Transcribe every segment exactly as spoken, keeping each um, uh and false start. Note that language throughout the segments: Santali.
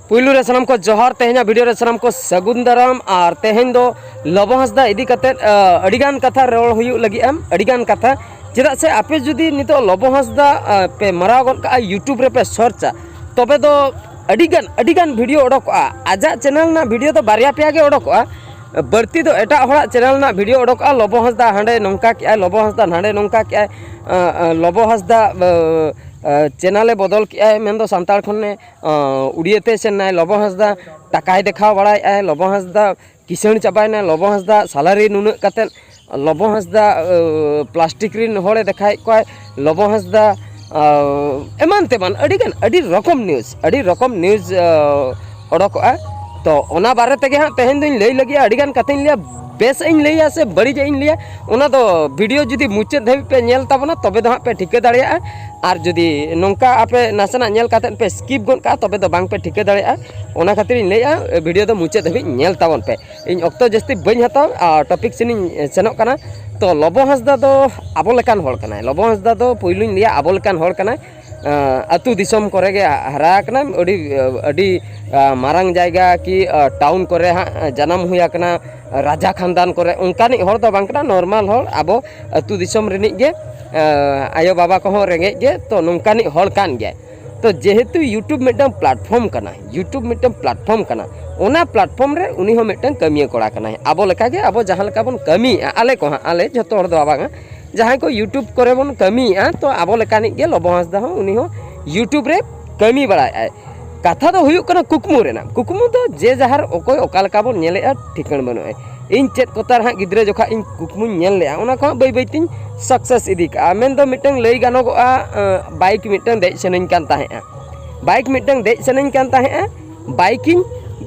ᱯᱩᱭᱞᱩ ᱨᱮ ᱥᱟᱱᱟᱢ ᱠᱚ ᱡᱚᱦᱟᱨ, ᱛᱮᱦᱮᱧᱟᱜ ᱵᱷᱤᱰᱤᱭᱳ ᱨᱮ ᱥᱟᱱᱟᱢ ᱠᱚ ᱥᱟᱹᱜᱩᱱ ᱫᱟᱨᱟᱢ᱾ ᱟᱨ ᱛᱮᱦᱮᱧ ᱫᱚ ᱞᱚᱵᱚ ᱦᱟᱸᱥᱫᱟ ᱤᱫᱤ ᱠᱟᱛᱮᱫ, ᱟ, ᱟᱹᱰᱤᱜᱟᱱ ᱠᱟᱛᱷᱟ ᱨᱚᱲ ᱦᱩᱭᱩᱜ ᱞᱟᱹᱜᱤᱫᱼᱟ, ᱟᱹᱰᱤᱜᱟᱱ ᱠᱟᱛᱷᱟ᱾ ᱪᱮᱫᱟᱜ ᱥᱮ ᱟᱯᱮ ᱡᱩᱫᱤ ᱱᱤᱛᱚᱜ ᱞᱚᱵᱚ ᱦᱟᱸᱥᱫᱟ, ᱟ, ᱯᱮ ᱢᱟᱨᱟᱣ ᱜᱚᱫ ᱠᱟᱜᱼᱟ, YouTube ᱨᱮᱯᱮ ᱥᱟᱨᱪᱟ, ᱛᱚᱵᱮ ᱫᱚ ᱟᱹᱰᱤᱜᱟᱱ, ᱟᱹᱰᱤᱜᱟᱱ ᱵᱷᱤᱰᱤᱭᱳ ᱚᱰᱚᱠᱚᱜᱼᱟ᱾ ᱟᱡᱟᱜ ᱪᱮᱱᱮᱞ ᱨᱮᱱᱟᱜ ᱵᱷᱤᱰᱤᱭᱳ ᱫᱚ ᱵᱟᱨᱭᱟ ᱯᱮᱭᱟ ᱜᱮ ᱚᱰᱚᱠᱚᱜᱼᱟ, ᱵᱟᱹᱲᱛᱤ ᱫᱚ ᱮᱴᱟᱜ ᱦᱚᱲᱟᱜ ᱪᱮᱱᱮᱞ ᱨᱮᱱᱟᱜ ᱵᱷᱤᱰᱤᱭᱳ ᱚᱰᱚᱠᱚᱜᱼᱟ᱾ ᱞᱚᱵᱚ ᱦᱟᱸᱥᱫᱟ ᱦᱟᱸᱰᱮ ᱱᱚᱝᱠᱟ ᱠᱮᱜᱼᱟᱭ, ᱞᱚᱵᱚ ᱦᱟᱸᱥᱫᱟ ᱱᱟᱸᱰᱮ ᱱᱚᱝᱠᱟ ᱠᱮᱜᱼᱟᱭ, ᱟ, ᱟ, ᱞᱚᱵᱚ ᱦᱟᱸᱥᱫᱟ, ᱟ, ᱟ, ᱪᱮᱱᱮᱞᱮ ᱵᱚᱫᱚᱞ ᱠᱮᱜᱼᱟᱭ, ᱢᱮᱱᱫᱚ ᱥᱟᱱᱛᱟᱲ ᱠᱷᱚᱱᱮ, ᱟ, ᱩᱲᱤᱭᱟᱹᱛᱮ ᱥᱮᱱ ᱱᱟᱭ, ᱞᱚᱵᱚ ᱦᱟᱸᱥᱫᱟ ᱴᱟᱠᱟᱭ ᱫᱮᱠᱷᱟᱣ ᱵᱟᱲᱟᱭᱮᱜᱼᱟᱭ, ᱞᱚᱵᱚ ᱦᱟᱸᱥᱫᱟ ᱠᱤᱥᱟᱹᱬ ᱪᱟᱵᱟᱭᱮᱱᱟᱭ, ᱞᱚᱵᱚ ᱦᱟᱸᱥᱫᱟ ᱥᱟᱞᱟᱨᱤ ᱱᱩᱱᱟᱹᱜ ᱠᱟᱛᱮᱫ, ᱞᱚᱵᱚ ᱦᱟᱸᱥᱫᱟ, ᱟ, ᱯᱞᱟᱥᱴᱤᱠ ᱨᱤᱱ ᱦᱚᱲᱮ ᱫᱮᱠᱷᱟᱭᱮᱫ ᱠᱚᱣᱟᱭ, ᱞᱚᱵᱚ ᱦᱟᱸᱥᱫᱟ, ᱟ, ᱮᱢᱟᱱ ᱛᱮᱢᱟᱱ ᱟᱹᱰᱤᱜᱟᱱ, ᱟᱹᱰᱤ ᱨᱚᱠᱚᱢ ᱱᱤᱭᱩᱡᱽ, ᱟᱹᱰᱤ ᱨᱚᱠᱚᱢ ᱱᱤᱭᱩᱡᱽ, ᱟ, ᱚᱰᱚᱠᱚᱜᱼᱟ᱾ ᱛᱚ ᱚᱱᱟ ᱵᱟᱨᱮ ᱛᱮᱜᱮ ᱦᱟᱸᱜ ᱛᱮᱦᱮᱧ ᱫᱚᱧ ᱞᱟᱹᱭ ᱞᱟᱹᱜᱤᱫ, ᱟᱹᱰᱤᱜᱟᱱ ᱠᱟᱛᱷᱟᱧ ᱞᱟᱹᱭᱟ, ᱵᱮᱥ ᱤᱧ ᱞᱟᱹᱭᱟ ᱥᱮ ᱵᱟᱹᱲᱤᱡᱟᱜ ᱤᱧ ᱞᱟᱹᱭᱟ, ᱚᱱᱟ ᱫᱚ ᱵᱷᱤᱰᱤᱭᱳ ᱡᱩᱫᱤ ᱢᱩᱪᱟᱹᱫ ᱫᱷᱟᱹᱵᱤᱡ ᱯᱮ ᱧᱮᱞ ᱛᱟᱵᱚᱱᱟ, ᱛᱚᱵᱮ ᱫᱚ ᱦᱟᱸᱜ ᱯᱮ ᱴᱷᱤᱠᱟᱹ ᱫᱟᱲᱮᱭᱟᱜᱼᱟ᱾ ᱟᱨ ᱡᱩᱫᱤ ᱱᱚᱝᱠᱟ ᱟᱯᱮ ᱱᱟᱥᱮᱱᱟᱜ ᱧᱮᱞ ᱠᱟᱛᱮᱫ ᱯᱮ ᱥᱠᱤᱯ ᱜᱚᱫ ᱠᱟᱜᱼᱟ, ᱛᱚᱵᱮ ᱫᱚ ᱵᱟᱝ ᱯᱮ ᱴᱷᱤᱠᱟᱹ ᱫᱟᱲᱮᱭᱟᱜᱼᱟ᱾ ᱚᱱᱟ ᱠᱷᱟᱹᱛᱤᱨ ᱤᱧ ᱞᱟᱹᱭᱮᱫᱼᱟ, ᱵᱷᱤᱰᱤᱭᱳ ᱫᱚ ᱢᱩᱪᱟᱹᱫ ᱫᱷᱟᱹᱵᱤᱡ ᱧᱮᱞ ᱛᱟᱵᱚᱱ ᱯᱮ᱾ ᱤᱧ ᱚᱠᱛᱚ ᱡᱟᱹᱥᱛᱤ ᱵᱟᱹᱧ ᱦᱟᱛᱟᱣᱟ, ᱟᱨ ᱴᱚᱯᱤᱠ ᱥᱮᱱ ᱤᱧ ᱥᱮᱱᱚᱜ ᱠᱟᱱᱟ᱾ ᱛᱚ ᱞᱚᱵᱚ ᱦᱟᱸᱥᱫᱟ ᱫᱚ ᱟᱵᱚ ᱞᱮᱠᱟᱱ ᱦᱚᱲ ᱠᱟᱱᱟᱭ᱾ ᱞᱚᱵᱚ ᱦᱟᱸᱥᱫᱟ ᱫᱚ ᱯᱳᱭᱞᱳᱧ ᱞᱟᱹᱭᱟ, ᱟᱵᱚ ᱞᱮᱠᱟᱱ ᱦᱚᱲ ᱠᱟᱱᱟᱭ᱾ ᱟᱹᱛᱩ ᱫᱤᱥᱚᱢ ᱠᱚᱨᱮ ᱜᱮ ᱦᱟᱨᱟ ᱟᱠᱟᱱᱟᱭ, ᱟᱹᱰᱤ, ᱟᱹᱰᱤ ᱢᱟᱨᱟᱝ ᱡᱟᱭᱜᱟ ᱠᱤ ᱴᱟᱣᱩᱱ ᱠᱚᱨᱮ ᱦᱟᱸᱜ ᱡᱟᱱᱟᱢ ᱦᱩᱭ ᱟᱠᱟᱱᱟ, ᱨᱟᱡᱟ ᱠᱷᱟᱱᱫᱟᱱ ᱠᱚᱨᱮ, ᱚᱱᱠᱟᱱᱤᱡ ᱦᱚᱲ ᱫᱚ ᱵᱟᱝ ᱠᱟᱱᱟ, ᱱᱚᱨᱢᱟᱞ ᱦᱚᱲ, ᱟᱵᱚ ᱟᱹᱛᱩ ᱫᱤᱥᱚᱢ ᱨᱤᱱᱤᱡ ᱜᱮ, ᱟᱭᱳ ᱵᱟᱵᱟ ᱠᱚᱦᱚᱸ ᱨᱮᱸᱜᱮᱡ ᱜᱮ, ᱛᱚ ᱱᱚᱝᱠᱟᱱᱤᱡ ᱦᱚᱲ ᱠᱟᱱ ᱜᱮᱭᱟᱭ᱾ ᱛᱚ ᱡᱮᱦᱮᱛᱩ YouTube ᱢᱤᱫᱴᱟᱝ ᱯᱞᱟᱴᱯᱷᱚᱨᱢ ᱠᱟᱱᱟ, YouTube ᱢᱤᱫᱴᱟᱝ ᱯᱞᱟᱴᱯᱷᱚᱨᱢ ᱠᱟᱱᱟ, ᱚᱱᱟ ᱯᱞᱟᱴᱯᱷᱚᱨᱢ ᱨᱮ ᱩᱱᱤ ᱦᱚᱸ ᱢᱤᱫᱴᱟᱝ ᱠᱟᱹᱢᱤᱭᱟᱹ ᱠᱚᱲᱟ ᱠᱟᱱᱟᱭ᱾ ᱟᱵᱚ ᱞᱮᱠᱟᱜᱮ ᱟᱵᱚ ᱡᱟᱦᱟᱸ ᱞᱮᱠᱟ ᱵᱚᱱ ᱠᱟᱹᱢᱤᱭᱮᱫᱼᱟ, ᱟᱞᱮ ᱠᱚ ᱦᱟᱸᱜ, ᱟᱞᱮ ᱡᱷᱚᱛᱚ ᱦᱚᱲ ᱫᱚ ᱵᱟᱝᱟ, ᱡᱟᱦᱟᱸᱭ ᱠᱚ YouTube ᱠᱚᱨᱮ ᱵᱚᱱ ᱠᱟᱹᱢᱤᱭᱮᱫᱼᱟ, ᱛᱚ ᱟᱵᱚ ᱞᱮᱠᱟᱱᱤᱡ ᱜᱮ ᱞᱚᱵᱚ ᱦᱟᱸᱥᱫᱟ ᱦᱚᱸ, ᱩᱱᱤ ᱦᱚᱸ YouTube ᱨᱮ ᱠᱟᱹᱢᱤ ᱵᱟᱲᱟᱭᱮᱫᱼᱟᱭ᱾ ᱠᱟᱛᱷᱟ ᱫᱚ ᱦᱩᱭᱩᱜ ᱠᱟᱱᱟ ᱠᱩᱠᱢᱩ ᱨᱮᱱᱟᱜ᱾ ᱠᱩᱠᱢᱩ ᱫᱚ ᱡᱮ ᱡᱟᱦᱟᱨ ᱚᱠᱚᱭ ᱚᱠᱟ ᱞᱮᱠᱟ ᱵᱚᱱ ᱧᱮᱞᱮᱫᱼᱟ, ᱴᱷᱤᱠᱟᱹᱬ ᱵᱟᱹᱱᱩᱜᱼᱟ᱾ ᱤᱧ ᱪᱮᱫ ᱠᱚᱛᱟᱨ ᱦᱟᱸᱜ ᱜᱤᱫᱽᱨᱟᱹ ᱡᱚᱠᱷᱟᱜ ᱤᱧ ᱠᱩᱠᱢᱩᱧ ᱧᱮᱞ ᱞᱮᱫᱼᱟ, ᱚᱱᱟ ᱠᱚ ᱦᱟᱸᱜ ᱵᱟᱹᱭ ᱵᱟᱹᱭ ᱛᱤᱧ ᱥᱟᱠᱥᱮᱥ ᱤᱫᱤ ᱠᱟᱜᱼᱟ᱾ ᱢᱮᱱᱫᱚ ᱢᱤᱫᱴᱟᱝ ᱞᱟᱹᱭ ᱜᱟᱱᱚᱜᱚᱜᱼᱟ, ᱟᱸ, ᱵᱟᱭᱤᱠ ᱢᱤᱫᱴᱟᱝ ᱫᱮᱡ ᱥᱟᱱᱟᱧ ᱠᱟᱱ ᱛᱟᱦᱮᱸᱫᱼᱟ, ᱵᱟᱭᱤᱠ ᱢᱤᱫᱴᱟᱝ ᱫᱮᱡ ᱥᱟᱱᱟᱧ ᱠᱟᱱ ᱛᱟᱦᱮᱸᱫᱼᱟ, ᱵᱟᱭᱤᱠᱤᱧ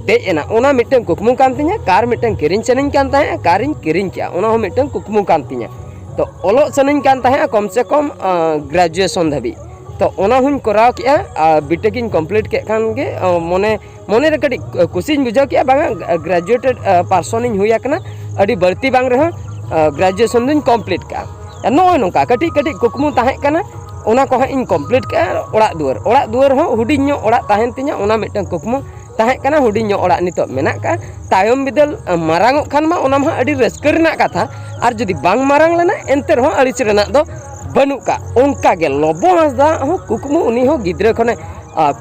ᱫᱮᱡ ᱮᱱᱟ, ᱚᱱᱟ ᱢᱤᱫᱴᱟᱝ ᱠᱩᱠᱢᱩ ᱠᱟᱱ ᱛᱤᱧᱟᱹ᱾ ᱠᱟᱨ ᱢᱤᱫᱴᱟᱝ ᱠᱤᱨᱤᱧ ᱥᱟᱱᱟᱧ ᱠᱟᱱ ᱛᱟᱦᱮᱸᱫᱼᱟ, ᱠᱟᱨᱤᱧ ᱠᱤᱨᱤᱧ ᱠᱮᱜᱼᱟ, ᱚᱱᱟ ᱦᱚᱸ ᱢᱤᱫᱴᱟᱝ ᱠᱩᱠᱢᱩ ᱠᱟᱱ ᱛᱤᱧᱟᱹ᱾ ᱛᱚ ᱚᱞᱚᱜ ᱥᱟᱱᱟᱧ ᱠᱟᱱ ᱛᱟᱦᱮᱸᱫᱼᱟ, ᱠᱚᱢ ᱥᱮ ᱠᱚᱢ, ᱟᱸ, ᱜᱨᱮᱡᱩᱭᱮᱥᱚᱱ ᱫᱷᱟᱹᱵᱤᱡ᱾ ᱛᱚ ᱚᱱᱟ ᱦᱚᱸᱧ ᱠᱚᱨᱟᱣ ᱠᱮᱜᱼᱟ, ᱟᱨ ᱵᱤᱴᱮᱠ ᱤᱧ ᱠᱚᱢᱯᱞᱤᱴ ᱠᱮᱫ ᱠᱷᱟᱱ ᱜᱮ, ᱟᱸ, ᱢᱚᱱᱮ, ᱢᱚᱱᱮ ᱨᱮ ᱠᱟᱹᱴᱤᱡ ᱠᱩᱥᱤᱧ ᱵᱩᱡᱷᱟᱹᱣ ᱠᱮᱜᱼᱟ, ᱵᱟᱝᱟ, ᱜᱨᱮᱡᱩᱭᱮᱴᱮᱰ, ᱟᱸ, ᱯᱟᱨᱥᱚᱱ ᱤᱧ ᱦᱩᱭ ᱟᱠᱟᱱᱟ, ᱟᱹᱰᱤ ᱵᱟᱹᱲᱛᱤ ᱵᱟᱝ ᱨᱮᱦᱚᱸ, ᱟᱸ, ᱜᱨᱮᱡᱩᱭᱮᱥᱚᱱ ᱫᱚᱧ ᱠᱚᱢᱯᱞᱤᱴ ᱠᱟᱜᱼᱟ᱾ ᱟᱨ ᱱᱚᱜᱼᱚᱭ ᱱᱚᱝᱠᱟ ᱠᱟᱹᱴᱤᱡ ᱠᱟᱹᱴᱤᱡ ᱠᱩᱠᱢᱩ ᱛᱟᱦᱮᱸ ᱠᱟᱱᱟ, ᱚᱱᱟ ᱠᱚ ᱦᱟᱸᱜ ᱤᱧ ᱠᱚᱢᱯᱞᱤᱴ ᱠᱟᱜᱼᱟ᱾ ᱚᱲᱟᱜ ᱫᱩᱣᱟᱹᱨ, ᱚᱲᱟᱜ ᱫᱩᱣᱟᱹᱨ ᱦᱚᱸ ᱦᱩᱰᱤᱧ ᱧᱚᱜ ᱚᱲᱟᱜ ᱛᱟᱦᱮᱱ ᱛᱤᱧᱟ, ᱚᱱᱟ ᱢᱤᱫᱴᱟᱝ ᱠᱩᱠᱢᱩ ᱛᱟᱦᱮᱸ ᱠᱟᱱᱟ, ᱦᱩᱰᱤᱧ ᱧᱚᱜ ᱚᱲᱟᱜ ᱱᱤᱛᱚᱜ ᱢᱮᱱᱟᱜ ᱠᱟᱜᱼᱟ᱾ ᱛᱟᱭᱚᱢ ᱵᱤᱫᱟᱹᱞ ᱢᱟᱨᱟᱝᱚᱜ ᱠᱷᱟᱱ ᱢᱟ ᱚᱱᱟ ᱢᱟ ᱟᱹᱰᱤ ᱨᱟᱹᱥᱠᱟᱹ ᱨᱮᱱᱟᱜ ᱠᱟᱛᱷᱟ, ᱟᱨ ᱡᱩᱫᱤ ᱵᱟᱝ ᱢᱟᱨᱟᱝ ᱞᱮᱱᱟ ᱮᱱᱛᱮ ᱨᱮᱦᱚᱸ ᱟᱹᱲᱤᱥ ᱨᱮᱱᱟᱜ ᱫᱚ ᱵᱟᱹᱱᱩᱜ ᱠᱟᱜ᱾ ᱚᱱᱠᱟ ᱜᱮ ᱞᱚᱵᱚ ᱦᱟᱸᱥᱫᱟ ᱦᱚᱸ ᱠᱩᱠᱢᱩ, ᱩᱱᱤ ᱦᱚᱸ ᱜᱤᱫᱽᱨᱟᱹ ᱠᱷᱚᱱᱮ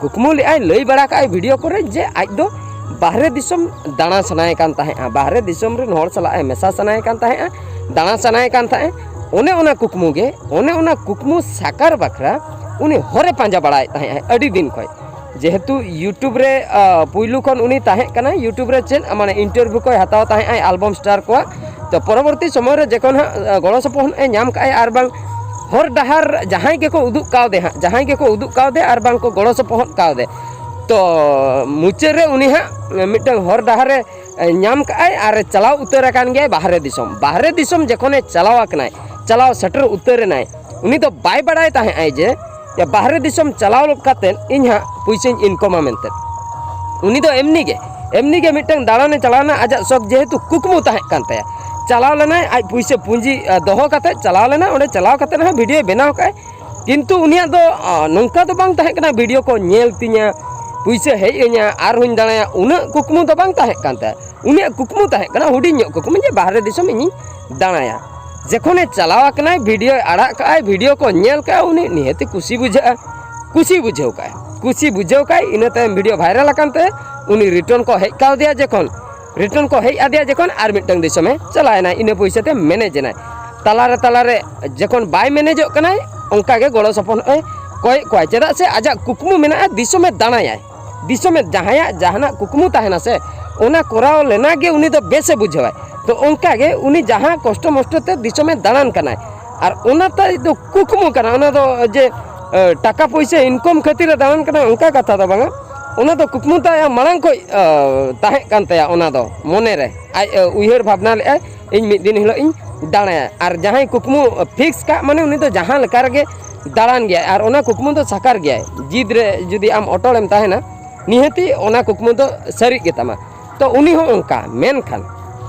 ᱠᱩᱠᱢᱩ ᱞᱮᱫᱟᱭ, ᱞᱟᱹᱭ ᱵᱟᱲᱟ ᱠᱟᱜᱼᱟᱭ ᱵᱷᱤᱰᱤᱭᱳ ᱠᱚᱨᱮ, ᱡᱮ ᱟᱡ ᱫᱚ ᱵᱟᱦᱨᱮ ᱫᱤᱥᱚᱢ ᱫᱟᱬᱟ ᱥᱟᱱᱟᱭᱮ ᱠᱟᱱ ᱛᱟᱦᱮᱸᱜᱼᱟ, ᱵᱟᱦᱨᱮ ᱫᱤᱥᱚᱢ ᱨᱮᱱ ᱦᱚᱲ ᱥᱟᱞᱟᱜ ᱮ ᱢᱮᱥᱟ ᱥᱟᱱᱟᱭᱮ ᱠᱟᱱ ᱛᱟᱦᱮᱸᱜᱼᱟ, ᱫᱟᱬᱟ ᱥᱟᱱᱟᱭᱮ ᱠᱟᱱ ᱛᱟᱦᱮᱸᱜᱼᱟ᱾ ᱚᱱᱮ ᱚᱱᱟ ᱠᱩᱠᱢᱩ ᱜᱮ, ᱚᱱᱮ ᱚᱱᱟ ᱠᱩᱠᱢᱩ ᱥᱟᱠᱟᱨ ᱵᱟᱠᱷᱨᱟ ᱩᱱᱤ ᱦᱚᱨᱮ ᱯᱟᱸᱡᱟ ᱵᱟᱲᱟᱭᱮᱫ ᱛᱟᱦᱮᱸᱜᱼᱟ ᱟᱹᱰᱤ ᱫᱤᱱ ᱠᱷᱚᱱ᱾ ᱡᱮᱦᱮᱛᱩ ᱭᱩᱴᱩᱵᱽ ᱨᱮ ᱯᱩᱭᱞᱩ ᱠᱷᱚᱱ ᱩᱱᱤ ᱛᱟᱦᱮᱸ ᱠᱟᱱᱟᱭ, ᱭᱩᱴᱩᱵᱽ ᱨᱮ ᱪᱮᱫ ᱢᱟᱱᱮ ᱤᱱᱴᱟᱨᱵᱷᱤᱭᱩ ᱠᱚᱭ ᱦᱟᱛᱟᱣ ᱛᱟᱦᱮᱸᱜᱼᱟᱭ ᱟᱞᱵᱚᱢ ᱥᱴᱟᱨ ᱠᱚᱣᱟᱜ᱾ ᱛᱚ ᱯᱚᱨᱚᱵᱚᱨᱛᱤ ᱥᱚᱢᱚᱭ ᱨᱮ ᱡᱚᱠᱷᱚᱱ ᱦᱟᱸᱜ ᱜᱚᱲᱚ ᱥᱚᱯᱚᱦᱚᱫ ᱮ ᱧᱟᱢ ᱠᱟᱜᱼᱟᱭ ᱟᱨ ᱵᱟᱝ ᱦᱚᱨ ᱰᱟᱦᱟᱨ ᱡᱟᱦᱟᱸᱭ ᱜᱮᱠᱚ ᱩᱫᱩᱜ ᱠᱟᱣᱫᱮ ᱦᱟᱸᱜ, ᱡᱟᱦᱟᱸᱭ ᱜᱮᱠᱚ ᱩᱫᱩᱜ ᱠᱟᱣᱫᱮ ᱟᱨ ᱵᱟᱝ ᱠᱚ ᱜᱚᱲᱚ ᱥᱚᱯᱚᱦᱚᱫ ᱠᱟᱣᱫᱮ, ᱛᱚ ᱢᱩᱪᱟᱹᱫ ᱨᱮ ᱩᱱᱤ ᱦᱟᱸᱜ ᱢᱤᱫᱴᱟᱝ ᱦᱚᱨ ᱰᱟᱦᱟᱨᱮ ᱧᱟᱢ ᱠᱟᱜᱼᱟᱭ ᱟᱨ ᱪᱟᱞᱟᱣ ᱩᱛᱟᱹᱨ ᱟᱠᱟᱱ ᱜᱮᱭᱟᱭ ᱵᱟᱦᱨᱮ ᱫᱤᱥᱚᱢ᱾ ᱵᱟᱦᱨᱮ ᱫᱤᱥᱚᱢ ᱡᱚᱠᱷᱚᱱᱮ ᱪᱟᱞᱟᱣ ᱟᱠᱟᱱᱟᱭ, ᱪᱟᱞᱟᱣ ᱥᱮᱴᱮᱨ ᱩᱛᱟᱹᱨ ᱮᱱᱟᱭ, ᱩᱱᱤ ᱫᱚ ᱵᱟᱭ ᱵᱟᱲᱟᱭ ᱛᱟᱦᱮᱸᱜ ᱟᱭ ᱡᱮ ᱵᱟᱦᱨᱮ ᱫᱤᱥᱚᱢ ᱪᱟᱞᱟᱣ ᱠᱟᱛᱮᱫ ᱤᱧ ᱦᱟᱸᱜ ᱯᱩᱭᱥᱟᱹᱧ ᱤᱱᱠᱚᱢᱟ ᱢᱮᱱᱛᱮ᱾ ᱩᱱᱤ ᱫᱚ ᱮᱢᱱᱤ ᱜᱮ, ᱮᱢᱱᱤ ᱜᱮ ᱢᱤᱫᱴᱟᱝ ᱫᱟᱬᱟᱱᱮ ᱪᱟᱞᱟᱣᱱᱟ, ᱟᱡᱟᱜ ᱥᱚᱠ ᱡᱮᱦᱮᱛᱩ ᱠᱩᱠᱢᱩ ᱛᱟᱦᱮᱸ ᱠᱟᱱ ᱛᱟᱭᱟ᱾ ᱪᱟᱞᱟᱣ ᱞᱮᱱᱟᱭ ᱟᱡ ᱯᱩᱭᱥᱟᱹ ᱯᱩᱸᱡᱤ ᱫᱚᱦᱚ ᱠᱟᱛᱮᱫ ᱪᱟᱞᱟᱣ ᱞᱮᱱᱟ, ᱚᱸᱰᱮ ᱪᱟᱞᱟᱣ ᱠᱟᱛᱮᱫ ᱦᱚᱸ ᱵᱷᱤᱰᱤᱭᱳᱭ ᱵᱮᱱᱟᱣ ᱠᱟᱜᱼᱟᱭ᱾ ᱠᱤᱱᱛᱩ ᱩᱱᱤᱭᱟᱜ ᱫᱚ ᱱᱚᱝᱠᱟ ᱫᱚ ᱵᱟᱝ ᱛᱟᱦᱮᱸ ᱠᱟᱱᱟ ᱵᱷᱤᱰᱤᱭᱳ ᱠᱚ ᱧᱮᱞ ᱛᱤᱧᱟ, ᱯᱩᱭᱥᱟᱹ ᱦᱮᱡ ᱟᱹᱧᱟ ᱟᱨᱦᱚᱸᱧ ᱫᱟᱬᱟᱭᱟ, ᱩᱱᱟᱹᱜ ᱠᱩᱠᱢᱩ ᱫᱚ ᱵᱟᱝ ᱛᱟᱦᱮᱸ ᱠᱟᱱ ᱛᱟᱭᱟ᱾ ᱩᱱᱤᱭᱟᱜ ᱠᱩᱠᱢᱩ ᱛᱟᱦᱮᱸ ᱠᱟᱱᱟ ᱦᱩᱰᱤᱧ ᱧᱚᱜ ᱠᱩᱠᱢᱩ, ᱡᱮ ᱵᱟᱦᱨᱮ ᱫᱤᱥᱚᱢ ᱤᱧᱤᱧ ᱫᱟᱬᱟᱭᱟ᱾ ᱡᱚᱠᱷᱚᱱᱮ ᱪᱟᱞᱟᱣ ᱟᱠᱟᱱᱟᱭ, ᱵᱷᱤᱰᱤᱭᱳᱭ ᱟᱲᱟᱜ ᱠᱟᱜᱼᱟᱭ, ᱵᱷᱤᱰᱤᱭᱳ ᱠᱚ ᱧᱮᱞ ᱠᱟᱜᱼᱟ, ᱩᱱᱤ ᱱᱤᱦᱟᱹᱛᱤ ᱠᱩᱥᱤ ᱵᱩᱡᱷᱟᱹᱜᱼᱟ, ᱠᱩᱥᱤ ᱵᱩᱡᱷᱟᱹᱣ ᱠᱟᱜᱼᱟᱭ, ᱠᱩᱥᱤ ᱵᱩᱡᱷᱟᱹᱣ ᱠᱟᱜᱼᱟᱭ᱾ ᱤᱱᱟᱹ ᱛᱟᱭᱚᱢ ᱵᱷᱤᱰᱤᱭᱳ ᱵᱷᱟᱭᱨᱟᱞ ᱟᱠᱟᱱ ᱛᱮ ᱩᱱᱤ ᱨᱤᱴᱟᱨᱱ ᱠᱚ ᱦᱮᱡ ᱠᱟᱣᱫᱮᱭᱟ, ᱡᱚᱠᱷᱚᱱ ᱨᱤᱴᱟᱨᱱ ᱠᱚ ᱦᱮᱡ ᱟᱫᱮᱭᱟ ᱡᱚᱠᱷᱚᱱ ᱟᱨ ᱢᱤᱫᱴᱟᱝ ᱫᱤᱥᱚᱢᱮ ᱪᱟᱞᱟᱣ ᱮᱱᱟᱭ, ᱤᱱᱟᱹ ᱯᱚᱭᱥᱟ ᱛᱮ ᱢᱮᱱᱮᱡᱽ ᱮᱱᱟᱭ᱾ ᱛᱟᱞᱟᱨᱮ ᱛᱟᱞᱟᱨᱮ ᱡᱚᱠᱷᱚᱱ ᱵᱟᱭ ᱢᱮᱱᱮᱡᱚᱜ ᱠᱟᱱᱟᱭ, ᱚᱱᱠᱟᱜᱮ ᱜᱚᱲᱚ ᱥᱚᱯᱚᱦᱚᱫ ᱮ ᱠᱚᱭᱮᱫ ᱠᱚᱣᱟᱭ, ᱪᱮᱫᱟᱜ ᱥᱮ ᱟᱡᱟᱜ ᱠᱩᱠᱢᱩ ᱢᱮᱱᱟᱜᱼᱟ ᱫᱤᱥᱚᱢᱮ ᱫᱟᱬᱟᱭᱟᱭ᱾ ᱫᱤᱥᱚᱢᱮ ᱡᱟᱦᱟᱸᱭᱟᱜ ᱡᱟᱦᱟᱱᱟᱜ ᱠᱩᱠᱢᱩ ᱛᱟᱦᱮᱱᱟ ᱥᱮ, ᱚᱱᱟ ᱠᱚᱨᱟᱣ ᱞᱮᱱᱟ ᱜᱮ ᱩᱱᱤ ᱫᱚ ᱵᱮᱥᱮ ᱵᱩᱡᱷᱟᱹᱣᱟᱭ᱾ ᱛᱚ ᱚᱱᱠᱟ ᱜᱮ ᱩᱱᱤ ᱡᱟᱦᱟᱸ ᱠᱚᱥᱴᱚ ᱢᱚᱥᱴᱚ ᱛᱮ ᱫᱤᱥᱚᱢᱮ ᱫᱟᱬᱟᱱ ᱠᱟᱱᱟᱭ, ᱟᱨ ᱚᱱᱟ ᱛᱟᱭ ᱫᱚ ᱠᱩᱠᱢᱩ ᱠᱟᱱᱟ, ᱚᱱᱟ ᱫᱚ ᱡᱮ ᱮ, ᱴᱟᱠᱟ ᱯᱩᱭᱥᱟᱹ ᱤᱱᱠᱚᱢ ᱠᱷᱟᱹᱛᱤᱨ ᱮ ᱫᱟᱬᱟᱱ ᱠᱟᱱᱟ ᱚᱱᱠᱟ ᱠᱟᱛᱷᱟ ᱫᱚ ᱵᱟᱝᱟ᱾ ᱚᱱᱟ ᱫᱚ ᱠᱩᱠᱢᱩ ᱛᱟᱭ ᱢᱟᱲᱟᱝ ᱠᱷᱚᱱ ᱮ, ᱛᱟᱦᱮᱸ ᱠᱟᱱ ᱛᱟᱭᱟ, ᱚᱱᱟ ᱫᱚ ᱢᱚᱱᱮᱨᱮ ᱟᱡ ᱮ, ᱩᱭᱦᱟᱹᱨ ᱵᱷᱟᱵᱽᱱᱟ ᱞᱮᱫᱟᱭ, ᱤᱧ ᱢᱤᱫ ᱫᱤᱱ ᱦᱤᱞᱳᱜ ᱤᱧ ᱫᱟᱬᱟᱭᱟ᱾ ᱟᱨ ᱡᱟᱦᱟᱸᱭ ᱠᱩᱠᱢᱩ ᱯᱷᱤᱠᱥ ᱠᱟᱜ ᱢᱟᱱᱮ ᱩᱱᱤ ᱫᱚ ᱡᱟᱦᱟᱸ ᱞᱮᱠᱟ ᱨᱮᱜᱮ ᱫᱟᱬᱟᱱ ᱜᱮᱭᱟᱭ, ᱟᱨ ᱚᱱᱟ ᱠᱩᱠᱢᱩ ᱫᱚ ᱥᱟᱠᱟᱨ ᱜᱮᱭᱟᱭ᱾ ᱡᱤᱫ ᱨᱮ ᱡᱩᱫᱤ ᱟᱢ ᱚᱴᱚᱞᱮᱢ ᱛᱟᱦᱮᱱᱟ, ᱱᱤᱦᱟᱹᱛᱤ ᱚᱱᱟ ᱠᱩᱠᱢᱩ ᱫᱚ ᱥᱟᱹᱨᱤᱜ ᱜᱮᱛᱟᱢᱟ᱾ ᱛᱚ ᱩᱱᱤ ᱦᱚᱸ ᱚᱱᱠᱟ᱾ ᱢᱮᱱᱠᱷᱟᱱ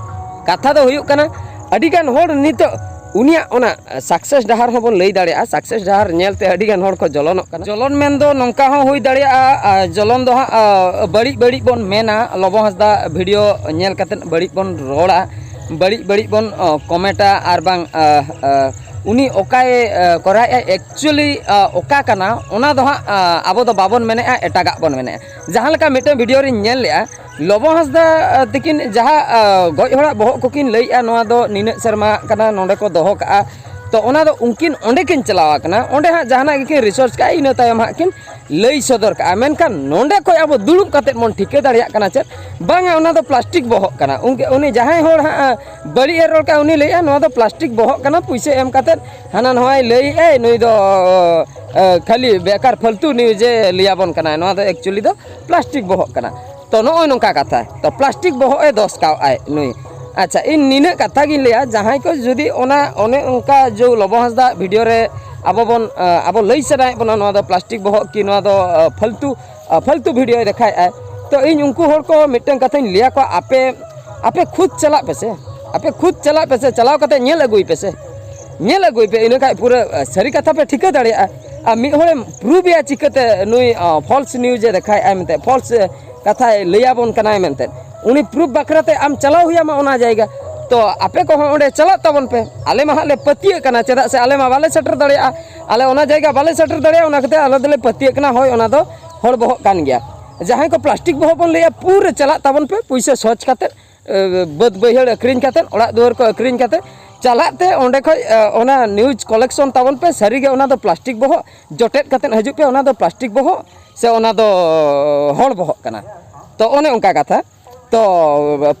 ᱠᱟᱛᱷᱟ ᱫᱚ ᱦᱩᱭᱩᱜ ᱠᱟᱱᱟ, ᱟᱹᱰᱤᱜᱟᱱ ᱦᱚᱲ ᱱᱤᱛᱚᱜ ᱩᱱᱤᱭᱟᱜ ᱚᱱᱟ ᱥᱟᱠᱥᱮᱥ ᱰᱟᱦᱟᱨ ᱦᱚᱸᱵᱚᱱ ᱞᱟᱹᱭ ᱫᱟᱲᱮᱭᱟᱜᱼᱟ᱾ ᱥᱟᱠᱥᱮᱥ ᱰᱟᱦᱟᱨ ᱧᱮᱞᱛᱮ ᱟᱹᱰᱤ ᱜᱟᱱ ᱦᱚᱲ ᱠᱚ ᱡᱚᱞᱚᱱᱚᱜ ᱠᱟᱱᱟ᱾ ᱡᱚᱞᱚᱱ ᱢᱮᱱᱫᱚ ᱱᱚᱝᱠᱟ ᱦᱚᱸ ᱦᱩᱭ ᱫᱟᱲᱮᱭᱟᱜᱼᱟ, ᱟᱨ ᱡᱚᱞᱚᱱ ᱫᱚ ᱦᱟᱸᱜ ᱟᱨ ᱵᱟᱹᱲᱤᱡ ᱵᱟᱹᱲᱤᱡ ᱵᱚᱱ ᱢᱮᱱᱟ᱾ ᱞᱚᱵᱚ ᱦᱟᱸᱥᱫᱟ ᱵᱷᱤᱰᱤᱭᱳ ᱧᱮᱞ ᱠᱟᱛᱮᱫ ᱵᱟᱹᱲᱤᱡ ᱵᱚᱱ ᱨᱚᱲᱟ, ᱵᱟᱹᱲᱤᱡ ᱵᱟᱹᱲᱤᱡ ᱵᱚᱱ ᱟᱨ ᱠᱚᱢᱮᱱᱴᱟ, ᱟᱨ ᱵᱟᱝ ᱟᱨ ᱟᱨ ᱩᱱᱤ ᱚᱠᱟᱭ ᱟᱨ ᱠᱚᱨᱟᱣᱮᱫᱼᱟ, ᱮᱠᱪᱩᱭᱮᱞᱤ ᱟᱨ ᱚᱠᱟ ᱠᱟᱱᱟ, ᱚᱱᱟ ᱫᱚ ᱦᱟᱸᱜ ᱟᱨ ᱟᱵᱚ ᱫᱚ ᱵᱟᱵᱚᱱ ᱢᱮᱱᱮᱫᱼᱟ, ᱮᱴᱟᱜᱟᱜ ᱵᱚᱱ ᱢᱮᱱᱮᱫᱼᱟ᱾ ᱡᱟᱦᱟᱸ ᱞᱮᱠᱟ ᱢᱤᱫᱴᱮᱱ ᱵᱷᱤᱰᱤᱭᱳ ᱨᱤᱧ ᱧᱮᱞ ᱞᱮᱫᱼᱟ, ᱞᱚᱵᱚ ᱦᱟᱸᱥᱫᱟ ᱟᱨ ᱛᱤᱠᱤᱱ ᱡᱟᱦᱟᱸ ᱟᱨ ᱜᱚᱡ ᱦᱚᱲᱟᱜ ᱵᱚᱦᱚᱜ ᱠᱚᱠᱤᱱ ᱞᱟᱹᱭᱮᱫᱼᱟ, ᱱᱚᱣᱟ ᱫᱚ ᱱᱤᱱᱟᱹᱜ ᱥᱮᱨᱢᱟ ᱠᱟᱱᱟ, ᱱᱚᱸᱰᱮ ᱠᱚ ᱫᱚᱦᱚ ᱠᱟᱜᱼᱟ᱾ ᱛᱚ ᱚᱱᱟ ᱫᱚ ᱩᱱᱠᱤᱱ ᱚᱸᱰᱮ ᱠᱤᱱ ᱪᱟᱞᱟᱣ ᱟᱠᱟᱱᱟ, ᱚᱸᱰᱮ ᱦᱟᱸᱜ ᱡᱟᱦᱟᱱᱟᱜ ᱜᱮᱠᱤᱱ ᱨᱤᱥᱟᱨᱪ ᱠᱟᱜᱼᱟ, ᱤᱱᱟᱹ ᱛᱟᱭᱚᱢ ᱦᱟᱸᱜ ᱠᱤᱱ ᱞᱟᱹᱭ ᱥᱚᱫᱚᱨ ᱠᱟᱜᱼᱟ᱾ ᱢᱮᱱᱠᱷᱟᱱ ᱱᱚᱸᱰᱮ ᱠᱷᱚᱡ ᱟᱵᱚ ᱫᱩᱲᱩᱵ ᱠᱟᱛᱮᱫ ᱵᱚᱱ ᱴᱷᱤᱠᱟᱹ ᱫᱟᱲᱮᱭᱟᱜ ᱠᱟᱱᱟ ᱪᱮᱫ? ᱵᱟᱝᱟ, ᱚᱱᱟ ᱫᱚ ᱯᱞᱟᱥᱴᱤᱠ ᱵᱚᱦᱚᱜ ᱠᱟᱱᱟ᱾ ᱩᱱᱠᱤ-, ᱩᱱᱤ ᱡᱟᱦᱟᱸᱭ ᱦᱚᱲ ᱦᱟᱸᱜ ᱟᱨ ᱵᱟᱹᱲᱤᱡ ᱮ ᱨᱚᱲ ᱠᱟᱜᱼᱟ, ᱩᱱᱤ ᱞᱟᱹᱭᱮᱫᱼᱟ, ᱱᱚᱣᱟ ᱫᱚ ᱯᱞᱟᱥᱴᱤᱠ ᱵᱚᱦᱚᱜ ᱠᱟᱱᱟ, ᱯᱩᱭᱥᱟᱹ ᱮᱢ ᱠᱟᱛᱮᱫ ᱦᱟᱱᱟ ᱱᱚᱣᱟᱭ ᱞᱟᱹᱭᱮᱫᱼᱟᱭ, ᱱᱩᱭ ᱫᱚ ᱟᱨ ᱠᱷᱟᱹᱞᱤ ᱵᱮᱠᱟᱨ ᱯᱷᱟᱞᱛᱩ ᱱᱤᱭᱩᱡᱽ ᱮ ᱞᱟᱹᱭᱟᱵᱚᱱ ᱠᱟᱱᱟᱭ, ᱱᱚᱣᱟ ᱫᱚ ᱮᱠᱪᱩᱭᱮᱞᱤ ᱫᱚ ᱯᱞᱟᱥᱴᱤᱠ ᱵᱚᱦᱚᱜ ᱠᱟᱱᱟ᱾ ᱛᱚ ᱱᱚᱜᱼᱚᱭ ᱱᱚᱝᱠᱟ ᱠᱟᱛᱷᱟ, ᱛᱚ ᱯᱞᱟᱥᱴᱤᱠ ᱵᱚᱦᱚᱜ ᱮ ᱫᱚᱥ ᱠᱟᱣᱟᱭ ᱱᱩᱭ᱾ ᱟᱪᱪᱷᱟ, ᱤᱧ ᱱᱤᱱᱟᱹᱜ ᱠᱟᱛᱷᱟ ᱜᱤᱧ ᱞᱟᱹᱭᱟ, ᱡᱟᱦᱟᱸᱭ ᱠᱚ ᱡᱩᱫᱤ ᱚᱱᱟ, ᱚᱱᱮ ᱚᱱᱠᱟ ᱡᱮ ᱞᱚᱵᱚ ᱦᱟᱸᱥᱫᱟ ᱵᱷᱤᱰᱤᱭᱳ ᱨᱮ ᱟᱵᱚ ᱵᱚᱱ ᱟᱨ ᱟᱵᱚ ᱞᱟᱹᱭ ᱥᱟᱱᱟᱭᱮᱫ ᱵᱚᱱᱟ ᱱᱚᱣᱟ ᱫᱚ ᱯᱞᱟᱥᱴᱤᱠ ᱵᱚᱦᱚᱜ ᱠᱤ ᱱᱚᱣᱟ ᱫᱚ ᱟᱨ ᱯᱷᱟᱞᱛᱩ ᱟᱨ ᱯᱷᱟᱞᱛᱩ ᱵᱷᱤᱰᱤᱭᱳᱭ ᱫᱮᱠᱷᱟᱭᱮᱫᱼᱟᱭ, ᱛᱚ ᱤᱧ ᱩᱱᱠᱩ ᱦᱚᱲ ᱠᱚ ᱢᱤᱫᱴᱟᱝ ᱠᱟᱛᱷᱟᱧ ᱞᱟᱹᱭ ᱟᱠᱚᱣᱟ, ᱟᱯᱮ ᱟᱯᱮ ᱠᱷᱩᱫ ᱪᱟᱞᱟᱜ ᱯᱮᱥᱮ, ᱟᱯᱮ ᱠᱷᱩᱫ ᱪᱟᱞᱟᱜ ᱯᱮᱥᱮ, ᱪᱟᱞᱟᱣ ᱠᱟᱛᱮ ᱧᱮᱞ ᱟᱹᱜᱩᱭ ᱯᱮᱥᱮ, ᱧᱮᱞ ᱟᱹᱜᱩᱭ ᱯᱮ, ᱤᱱᱟᱹ ᱠᱷᱟᱡ ᱯᱩᱨᱟᱹ ᱟᱨ ᱥᱟᱹᱨᱤ ᱠᱟᱛᱷᱟ ᱯᱮ ᱴᱷᱤᱠᱟᱹ ᱫᱟᱲᱮᱭᱟᱜᱼᱟ᱾ ᱟᱨ ᱢᱤᱫ ᱦᱚᱲᱮᱢ ᱯᱨᱩᱵᱷ ᱮᱭᱟ ᱪᱤᱠᱟᱹᱛᱮ ᱱᱩᱭ ᱯᱷᱚᱞᱥ ᱱᱤᱭᱩᱡᱽ ᱮ ᱫᱮᱠᱷᱟᱭᱮᱫᱼᱟᱭ ᱢᱮᱱᱛᱮ, ᱯᱷᱚᱞᱥ ᱠᱟᱛᱷᱟᱭ ᱞᱟᱹᱭᱟᱵᱚᱱ ᱠᱟᱱᱟᱭ ᱢᱮᱱᱛᱮ? ᱩᱱᱤ ᱯᱨᱩᱵᱷ ᱵᱟᱠᱷᱨᱟ ᱛᱮ ᱟᱢ ᱪᱟᱞᱟᱣ ᱦᱩᱭᱟᱢᱟ ᱚᱱᱟ ᱡᱟᱭᱜᱟ᱾ ᱛᱚ ᱟᱯᱮ ᱠᱚᱦᱚᱸ ᱚᱸᱰᱮ ᱪᱟᱞᱟᱜ ᱛᱟᱵᱚᱱ ᱯᱮ, ᱟᱞᱮ ᱢᱟ ᱦᱟᱸᱜ ᱞᱮ ᱯᱟᱹᱛᱭᱟᱹᱜ ᱠᱟᱱᱟ, ᱪᱮᱫᱟᱜ ᱥᱮ ᱟᱞᱮ ᱢᱟ ᱵᱟᱞᱮ ᱥᱮᱴᱮᱨ ᱫᱟᱲᱮᱭᱟᱜᱼᱟ, ᱟᱞᱮ ᱚᱱᱟ ᱡᱟᱭᱜᱟ ᱵᱟᱞᱮ ᱥᱮᱴᱮᱨ ᱫᱟᱲᱮᱭᱟᱜᱼᱟ, ᱚᱱᱟ ᱠᱷᱟᱹᱛᱤᱨ ᱟᱞᱮ ᱫᱚᱞᱮ ᱯᱟᱹᱛᱭᱟᱹᱜ ᱠᱟᱱᱟ, ᱦᱳᱭ ᱚᱱᱟ ᱫᱚ ᱦᱚᱲ ᱵᱚᱦᱚᱜ ᱠᱟᱱ ᱜᱮᱭᱟ᱾ ᱡᱟᱦᱟᱸᱭ ᱠᱚ ᱯᱞᱟᱥᱴᱤᱠ ᱵᱚᱦᱚᱜ ᱵᱚᱱ ᱞᱟᱹᱭᱟ, ᱯᱩᱨᱟᱹ ᱪᱟᱞᱟᱜ ᱛᱟᱵᱚᱱ ᱯᱮ, ᱯᱩᱭᱥᱟᱹ ᱥᱚᱪ ᱠᱟᱛᱮᱫ, ᱮ, ᱵᱟᱹᱫᱽ ᱵᱟᱹᱭᱦᱟᱹᱲ ᱟᱹᱠᱷᱨᱤᱧ ᱠᱟᱛᱮᱫ, ᱚᱲᱟᱜ ᱫᱩᱣᱟᱹᱨ ᱠᱚ ᱟᱹᱠᱷᱨᱤᱧ ᱠᱟᱛᱮᱫ, ᱪᱟᱞᱟᱜ ᱛᱮ ᱚᱸᱰᱮ ᱠᱷᱚᱡ, ᱮ, ᱚᱱᱟ ᱱᱤᱭᱩᱡᱽ ᱠᱚᱞᱮᱠᱥᱚᱱ ᱛᱟᱵᱚᱱ ᱯᱮ᱾ ᱥᱟᱹᱨᱤᱜᱮ ᱚᱱᱟ ᱫᱚ ᱯᱞᱟᱥᱴᱤᱠ ᱵᱚᱦᱚᱜ ᱡᱚᱴᱮᱫ ᱠᱟᱛᱮᱫ ᱦᱤᱡᱩᱜ ᱯᱮ, ᱚᱱᱟ ᱫᱚ ᱯᱞᱟᱥᱴᱤᱠ ᱵᱚᱦᱚᱜ ᱥᱮ ᱚᱱᱟ ᱫᱚ ᱦᱚᱲ ᱵᱚᱦᱚᱜ ᱠᱟᱱᱟ? ᱛᱚ ᱚᱱᱮ ᱚᱱᱠᱟ ᱠᱟᱛᱷᱟ᱾ ᱛᱚ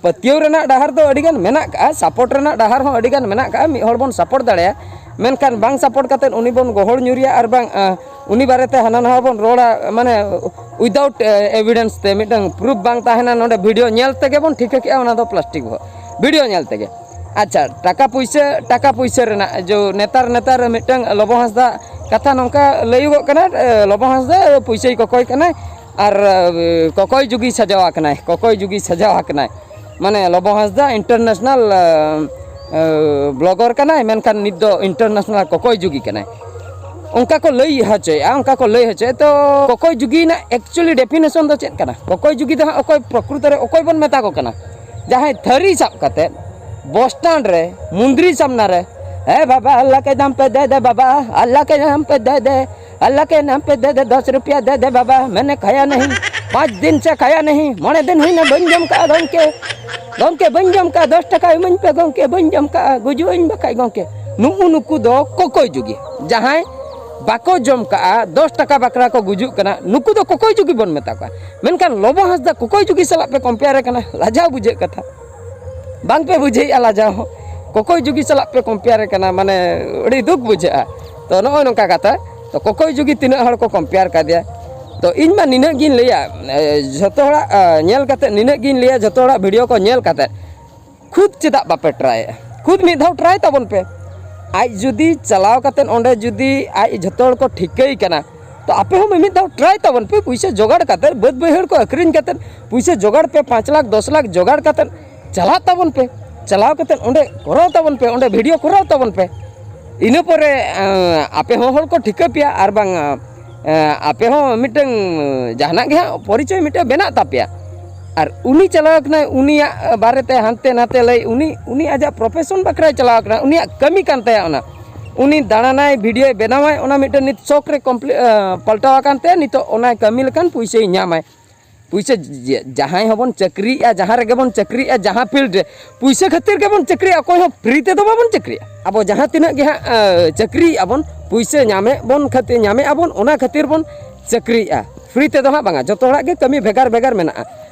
ᱯᱟᱹᱛᱭᱟᱹᱣ ᱨᱮᱱᱟᱜ ᱰᱟᱦᱟᱨ ᱫᱚ ᱟᱹᱰᱤᱜᱟᱱ ᱢᱮᱱᱟᱜ ᱠᱟᱜᱼᱟ, ᱥᱟᱯᱳᱨᱴ ᱨᱮᱱᱟᱜ ᱰᱟᱦᱟᱨ ᱦᱚᱸ ᱟᱹᱰᱤᱜᱟᱱ ᱢᱮᱱᱟᱜ ᱠᱟᱜᱼᱟ᱾ ᱢᱤᱫ ᱦᱚᱲ ᱵᱚᱱ ᱥᱟᱯᱳᱨᱴ ᱫᱟᱲᱮᱭᱟᱜᱼᱟ, ᱢᱮᱱᱠᱷᱟᱱ ᱵᱟᱝ ᱥᱟᱯᱳᱨᱴ ᱠᱟᱛᱮᱫ ᱩᱱᱤ ᱵᱚᱱ ᱜᱚᱦᱚᱲ ᱧᱩᱨᱮᱭᱟ ᱟᱨ ᱵᱟᱝ, ᱟᱸ, ᱩᱱᱤ ᱵᱟᱨᱮᱛᱮ ᱦᱟᱱᱟ ᱱᱟᱣᱟ ᱵᱚᱱ ᱨᱚᱲᱟ, ᱢᱟᱱᱮ ᱩᱭᱫᱟᱣᱩᱴ ᱮᱵᱤᱰᱮᱱᱥ ᱛᱮ, ᱢᱤᱫᱴᱟᱝ ᱯᱨᱩᱯᱷ ᱵᱟᱝ ᱛᱟᱦᱮᱱᱟ᱾ ᱱᱚᱰᱮ ᱵᱷᱤᱰᱤᱭᱳ ᱧᱮᱞ ᱛᱮᱜᱮ ᱵᱚᱱ ᱴᱷᱤᱠᱟᱹ ᱠᱮᱜᱼᱟ ᱚᱱᱟ ᱫᱚ ᱯᱞᱟᱥᱴᱤᱠ ᱵᱚᱦᱚᱜ᱾ ᱵᱷᱤᱰᱤᱭᱳ ᱧᱮᱞ ᱛᱮᱜᱮ᱾ ᱟᱪᱪᱷᱟ, ᱴᱟᱠᱟ ᱯᱩᱭᱥᱟᱹ, ᱴᱟᱠᱟ ᱯᱩᱭᱥᱟᱹ ᱨᱮᱱᱟᱜ ᱡᱚ ᱱᱮᱛᱟᱨ, ᱱᱮᱛᱟᱨ ᱢᱤᱫᱴᱟᱝ ᱞᱚᱵᱚ ᱦᱟᱸᱥᱫᱟ ᱠᱟᱛᱷᱟ ᱱᱚᱝᱠᱟ ᱞᱟᱹᱭᱩᱜᱚᱜ ᱠᱟᱱᱟ, ᱮ, ᱞᱚᱵᱚ ᱦᱟᱸᱥᱫᱟ ᱯᱩᱭᱥᱟᱹᱭ ᱠᱚᱠᱚᱭ ᱠᱟᱱᱟᱭ ᱟᱨ, ᱮ, ᱠᱚᱠᱚᱭ ᱡᱩᱜᱤ ᱥᱟᱡᱟᱣ ᱟᱠᱟᱱᱟᱭ, ᱠᱚᱠᱚᱭ ᱡᱩᱜᱤ ᱥᱟᱡᱟᱣ ᱟᱠᱟᱱᱟᱭ᱾ ᱢᱟᱱᱮ ᱞᱚᱵᱚ ᱦᱟᱸᱥᱫᱟ ᱤᱱᱴᱟᱨᱱᱮᱥᱱᱟᱞ, ᱮ, ᱵᱞᱚᱜᱟᱨ ᱠᱟᱱᱟᱭ, ᱢᱮᱱᱠᱷᱟᱱ ᱱᱤᱛ ᱫᱚ ᱤᱱᱴᱟᱨᱱᱮᱥᱱᱟᱞ ᱠᱚᱠᱚᱭ ᱡᱩᱜᱤ ᱠᱟᱱᱟᱭ, ᱚᱱᱠᱟ ᱠᱚ ᱞᱟᱹᱭ ᱦᱚᱪᱚᱭᱮᱫᱼᱟ, ᱚᱱᱠᱟ ᱠᱚ ᱞᱟᱹᱭ ᱦᱚᱪᱚᱭᱮᱫ᱾ ᱛᱚ ᱠᱚᱠᱚᱭ ᱡᱩᱜᱤ ᱨᱮᱱᱟᱜ ᱮᱠᱪᱩᱭᱮᱞᱤ ᱰᱮᱯᱷᱤᱱᱮᱥᱚᱱ ᱫᱚ ᱪᱮᱫ ᱠᱟᱱᱟ? ᱠᱚᱠᱚᱭ ᱡᱩᱜᱤ ᱫᱚ ᱦᱟᱸᱜ ᱚᱠᱚᱭ ᱯᱨᱚᱠᱨᱤᱛᱚ ᱨᱮ ᱚᱠᱚᱭ ᱵᱚᱱ ᱢᱮᱛᱟ ᱠᱚ ᱠᱟᱱᱟ? ᱡᱟᱦᱟᱸᱭ ᱛᱷᱟᱹᱨᱤ ᱥᱟᱵ ᱠᱟᱛᱮ ᱵᱚᱥ ᱥᱴᱮᱱᱰ ᱨᱮ, ᱢᱩᱱᱫᱽᱨᱤ ᱥᱟᱢᱱᱟ ᱨᱮ, "ᱮ ᱵᱟᱵᱟ, ᱟᱞᱞᱟ ᱠᱮ ᱱᱟᱢ ᱯᱮ ᱫᱮ ᱫᱮ ᱵᱟᱵᱟ, ᱟᱞᱞᱟ ᱠᱮ ᱱᱟᱢ ᱯᱮ ᱫᱮ ᱫᱮ, ᱟᱞᱞᱟ ᱠᱮ ᱱᱟᱢ ᱯᱮ ᱫᱮ ᱫᱮ, ᱫᱚᱥ ᱨᱩᱯᱤᱭᱟ ᱫᱮ ᱫᱮ ᱵᱟᱵᱟ, ᱢᱮᱱᱮ ᱠᱷᱟᱭᱟ ᱱᱟᱦᱤ, ᱯᱟᱸᱪ ᱫᱤᱱ ᱥᱮ ᱠᱷᱟᱭᱟ ᱱᱟᱦᱤ, ᱢᱚᱬᱮ ᱫᱤᱱ ᱦᱩᱭᱱᱟ ᱵᱟᱹᱧ ᱡᱚᱢ ᱠᱟᱜᱼᱟ ᱜᱚᱢᱠᱮ, ᱜᱚᱢᱠᱮ ᱵᱟᱹᱧ ᱡᱚᱢ ᱠᱟᱜᱼᱟ, ᱫᱚᱥ ᱴᱟᱠᱟ ᱤᱢᱟᱹᱧ ᱯᱮ ᱜᱚᱢᱠᱮ, ᱵᱟᱹᱧ ᱡᱚᱢ ᱠᱟᱜᱼᱟ, ᱜᱩᱡᱩᱜ ᱟᱹᱧ ᱵᱟᱠᱷᱟᱡ ᱜᱚᱢᱠᱮ᱾" ᱱᱩᱜᱼᱩ ᱱᱩᱠᱩ ᱫᱚ ᱠᱚᱠᱚᱭ ᱡᱩᱜᱤ, ᱡᱟᱦᱟᱸᱭ ᱵᱟᱠᱚ ᱡᱚᱢ ᱠᱟᱜᱼᱟ, ᱫᱚᱥ ᱴᱟᱠᱟ ᱵᱟᱠᱷᱨᱟ ᱠᱚ ᱜᱩᱡᱩᱜ ᱠᱟᱱᱟ, ᱱᱩᱠᱩ ᱫᱚ ᱠᱚᱠᱚᱭ ᱡᱩᱜᱤ ᱵᱚᱱ ᱢᱮᱛᱟ ᱠᱚᱣᱟ᱾ ᱢᱮᱱᱠᱷᱟᱱ ᱞᱚᱵᱚ ᱦᱟᱸᱥᱫᱟ ᱠᱚᱠᱚᱭ ᱡᱩᱜᱤ ᱥᱟᱞᱟᱜ ᱯᱮ ᱠᱚᱢᱯᱮᱭᱟᱨᱮ ᱠᱟᱱᱟ, ᱞᱟᱡᱟᱣ ᱵᱩᱡᱷᱟᱹᱜ ᱠᱟᱛᱷᱟ᱾ ᱵᱟᱝ ᱯᱮ ᱵᱩᱡᱷᱟᱹᱣᱮᱫᱼᱟ ᱞᱟᱡᱟᱣ ᱦᱚᱸ᱾ ᱠᱚᱠᱚᱭ ᱡᱩᱜᱤ ᱥᱟᱞᱟᱜ ᱯᱮ ᱠᱚᱢᱯᱮᱭᱟᱨᱮ ᱠᱟᱱᱟ, ᱢᱟᱱᱮ ᱟᱹᱰᱤ ᱫᱩᱠ ᱵᱩᱡᱷᱟᱹᱜᱼᱟ᱾ ᱛᱚ ᱱᱚᱜᱼᱚᱭ ᱱᱚᱝᱠᱟ ᱠᱟᱛᱷᱟ᱾ ᱛᱚ ᱠᱚᱠᱚᱭ ᱡᱩᱜᱤ ᱛᱤᱱᱟᱹᱜ ᱦᱚᱲ ᱠᱚ ᱠᱚᱢᱯᱮᱭᱟᱨ ᱠᱟᱫᱮᱭᱟ᱾ ᱛᱚ ᱤᱧ ᱢᱟ ᱱᱤᱱᱟᱹᱜ ᱜᱤᱧ ᱞᱟᱹᱭᱟ, ᱮ, ᱡᱷᱚᱛᱚ ᱦᱚᱲᱟᱜ, ᱮ, ᱧᱮᱞ ᱠᱟᱛᱮᱫ ᱱᱤᱱᱟᱹᱜ ᱜᱤᱧ ᱞᱟᱹᱭᱟ, ᱡᱷᱚᱛᱚ ᱦᱚᱲᱟᱜ ᱵᱷᱤᱰᱤᱭᱳ ᱠᱚ ᱧᱮᱞ ᱠᱟᱛᱮᱫ ᱠᱷᱩᱫ ᱪᱮᱫᱟᱜ ᱵᱟᱯᱮ ᱴᱨᱟᱭᱮᱫᱼᱟ? ᱠᱷᱩᱫ ᱢᱤᱫ ᱫᱷᱟᱣ ᱴᱨᱟᱭ ᱛᱟᱵᱚᱱ ᱯᱮ᱾ ᱟᱡ ᱡᱩᱫᱤ ᱪᱟᱞᱟᱣ ᱠᱟᱛᱮᱫ ᱚᱸᱰᱮ ᱡᱩᱫᱤ ᱟᱡ ᱡᱷᱚᱛᱚ ᱦᱚᱲ ᱠᱚ ᱴᱷᱤᱠᱟᱹᱭ ᱠᱟᱱᱟ, ᱛᱚ ᱟᱯᱮ ᱦᱚᱸ ᱢᱤᱢᱤᱫ ᱫᱷᱟᱣ ᱴᱨᱟᱭ ᱛᱟᱵᱚᱱ ᱯᱮ᱾ ᱯᱩᱭᱥᱟᱹ ᱡᱚᱜᱟᱲ ᱠᱟᱛᱮᱫ, ᱵᱟᱹᱫᱽ ᱵᱟᱹᱭᱦᱟᱹᱲ ᱠᱚ ᱟᱹᱠᱷᱨᱤᱧ ᱠᱟᱛᱮᱫ ᱯᱩᱭᱥᱟᱹ ᱡᱚᱜᱟᱲ ᱯᱮ, ᱯᱟᱸᱪ ᱞᱟᱠᱷ ᱫᱚᱥ ᱞᱟᱠᱷ ᱡᱚᱜᱟᱲ ᱠᱟᱛᱮᱫ ᱪᱟᱞᱟᱜ ᱛᱟᱵᱚᱱ ᱯᱮ᱾ ᱪᱟᱞᱟᱣ ᱠᱟᱛᱮᱫ ᱚᱸᱰᱮ ᱠᱚᱨᱟᱣ ᱛᱟᱵᱚᱱ ᱯᱮ, ᱚᱸᱰᱮ ᱵᱷᱤᱰᱤᱭᱳ ᱠᱚᱨᱟᱣ ᱛᱟᱵᱚᱱ ᱯᱮ᱾ ᱤᱱᱟᱹ ᱯᱚᱨᱮ, ᱟᱸ, ᱟᱯᱮ ᱦᱚᱸ ᱦᱚᱲ ᱠᱚ ᱴᱷᱤᱠᱟᱹ ᱯᱮᱭᱟ, ᱟᱨ ᱵᱟᱝ, ᱟᱸ, ᱟᱯᱮ ᱦᱚᱸ ᱢᱤᱫᱴᱟᱝ, ᱟᱸ, ᱡᱟᱦᱟᱱᱟᱜ ᱜᱮ ᱦᱟᱸᱜ ᱯᱚᱨᱤᱪᱚᱭ ᱢᱤᱫᱴᱟᱝ ᱵᱮᱱᱟᱜ ᱛᱟᱯᱮᱭᱟ᱾ ᱟᱨ ᱩᱱᱤ ᱪᱟᱞᱟᱣ ᱠᱟᱱᱟᱭ, ᱩᱱᱤᱭᱟᱜ ᱵᱟᱨᱮᱛᱮ ᱦᱟᱱᱛᱮ ᱱᱟᱛᱮ ᱞᱟᱹᱭ, ᱩᱱᱤ, ᱩᱱᱤ ᱟᱡᱟᱜ ᱯᱨᱚᱯᱷᱮᱥᱚᱱ ᱵᱟᱠᱷᱨᱟᱭ ᱪᱟᱞᱟᱣ ᱠᱟᱱᱟ, ᱩᱱᱤᱭᱟᱜ ᱠᱟᱹᱢᱤ ᱠᱟᱱ ᱛᱟᱭᱟ ᱚᱱᱟ᱾ ᱩᱱᱤ ᱫᱟᱬᱟᱱᱟᱭ, ᱵᱷᱤᱰᱤᱭᱳᱭ ᱵᱮᱱᱟᱣᱟᱭ, ᱚᱱᱟ ᱢᱤᱫᱴᱟᱝ ᱱᱤᱛ ᱥᱚᱠ ᱨᱮ ᱠᱚᱢᱯᱞᱤ-, ᱟᱸ, ᱯᱟᱞᱴᱟᱣ ᱟᱠᱟᱱ ᱛᱟᱭᱟ᱾ ᱱᱤᱛᱚᱜ ᱚᱱᱟ ᱠᱟᱹᱢᱤ ᱞᱮᱠᱷᱟᱱ ᱯᱩᱭᱥᱟᱹᱭ ᱧᱟᱢᱟᱭ᱾ ᱯᱩᱭᱥᱟᱹ ᱡᱮ-, ᱡᱟᱦᱟᱸᱭ ᱦᱚᱸᱵᱚᱱ ᱪᱟᱹᱠᱨᱤᱭᱮᱜᱼᱟ, ᱡᱟᱦᱟᱸ ᱨᱮᱜᱮ ᱵᱚᱱ ᱪᱟᱹᱠᱨᱤᱭᱮᱜᱼᱟ, ᱡᱟᱦᱟᱸ ᱯᱷᱤᱞᱰ ᱨᱮ, ᱯᱩᱭᱥᱟᱹ ᱠᱷᱟᱹᱛᱤᱨ ᱜᱮᱵᱚᱱ ᱪᱟᱹᱠᱨᱤᱭᱟ, ᱚᱠᱚᱭ ᱦᱚᱸ ᱯᱷᱨᱤ ᱛᱮᱫᱚ ᱵᱟᱵᱚᱱ ᱪᱟᱹᱠᱨᱤᱭᱟ᱾ ᱟᱵᱚ ᱡᱟᱦᱟᱸ ᱛᱤᱱᱟᱹᱜ ᱜᱮ ᱦᱟᱸᱜ, ᱟᱸ, ᱪᱟᱹᱠᱨᱤᱭᱮᱜᱼᱟ ᱵᱚᱱ, ᱯᱩᱭᱥᱟᱹ ᱧᱟᱢᱮᱫ ᱵᱚᱱ ᱠᱷᱟᱹᱛᱤᱨ, ᱧᱟᱢᱮᱫᱼᱟ ᱵᱚᱱ, ᱚᱱᱟ ᱠᱷᱟᱹᱛᱤᱨ ᱵᱚᱱ ᱪᱟᱹᱠᱨᱤᱭᱮᱜᱼᱟ, ᱯᱷᱨᱤ ᱛᱮᱫᱚ ᱦᱟᱸᱜ ᱵᱟᱝᱟ᱾ ᱡᱚᱛᱚ ᱦᱚᱲᱟᱜ ᱜᱮ ᱠᱟᱹᱢᱤ ᱵᱷᱮᱜᱟᱨ ᱵᱷᱮᱜᱟᱨ ᱢᱮᱱᱟᱜᱼᱟ᱾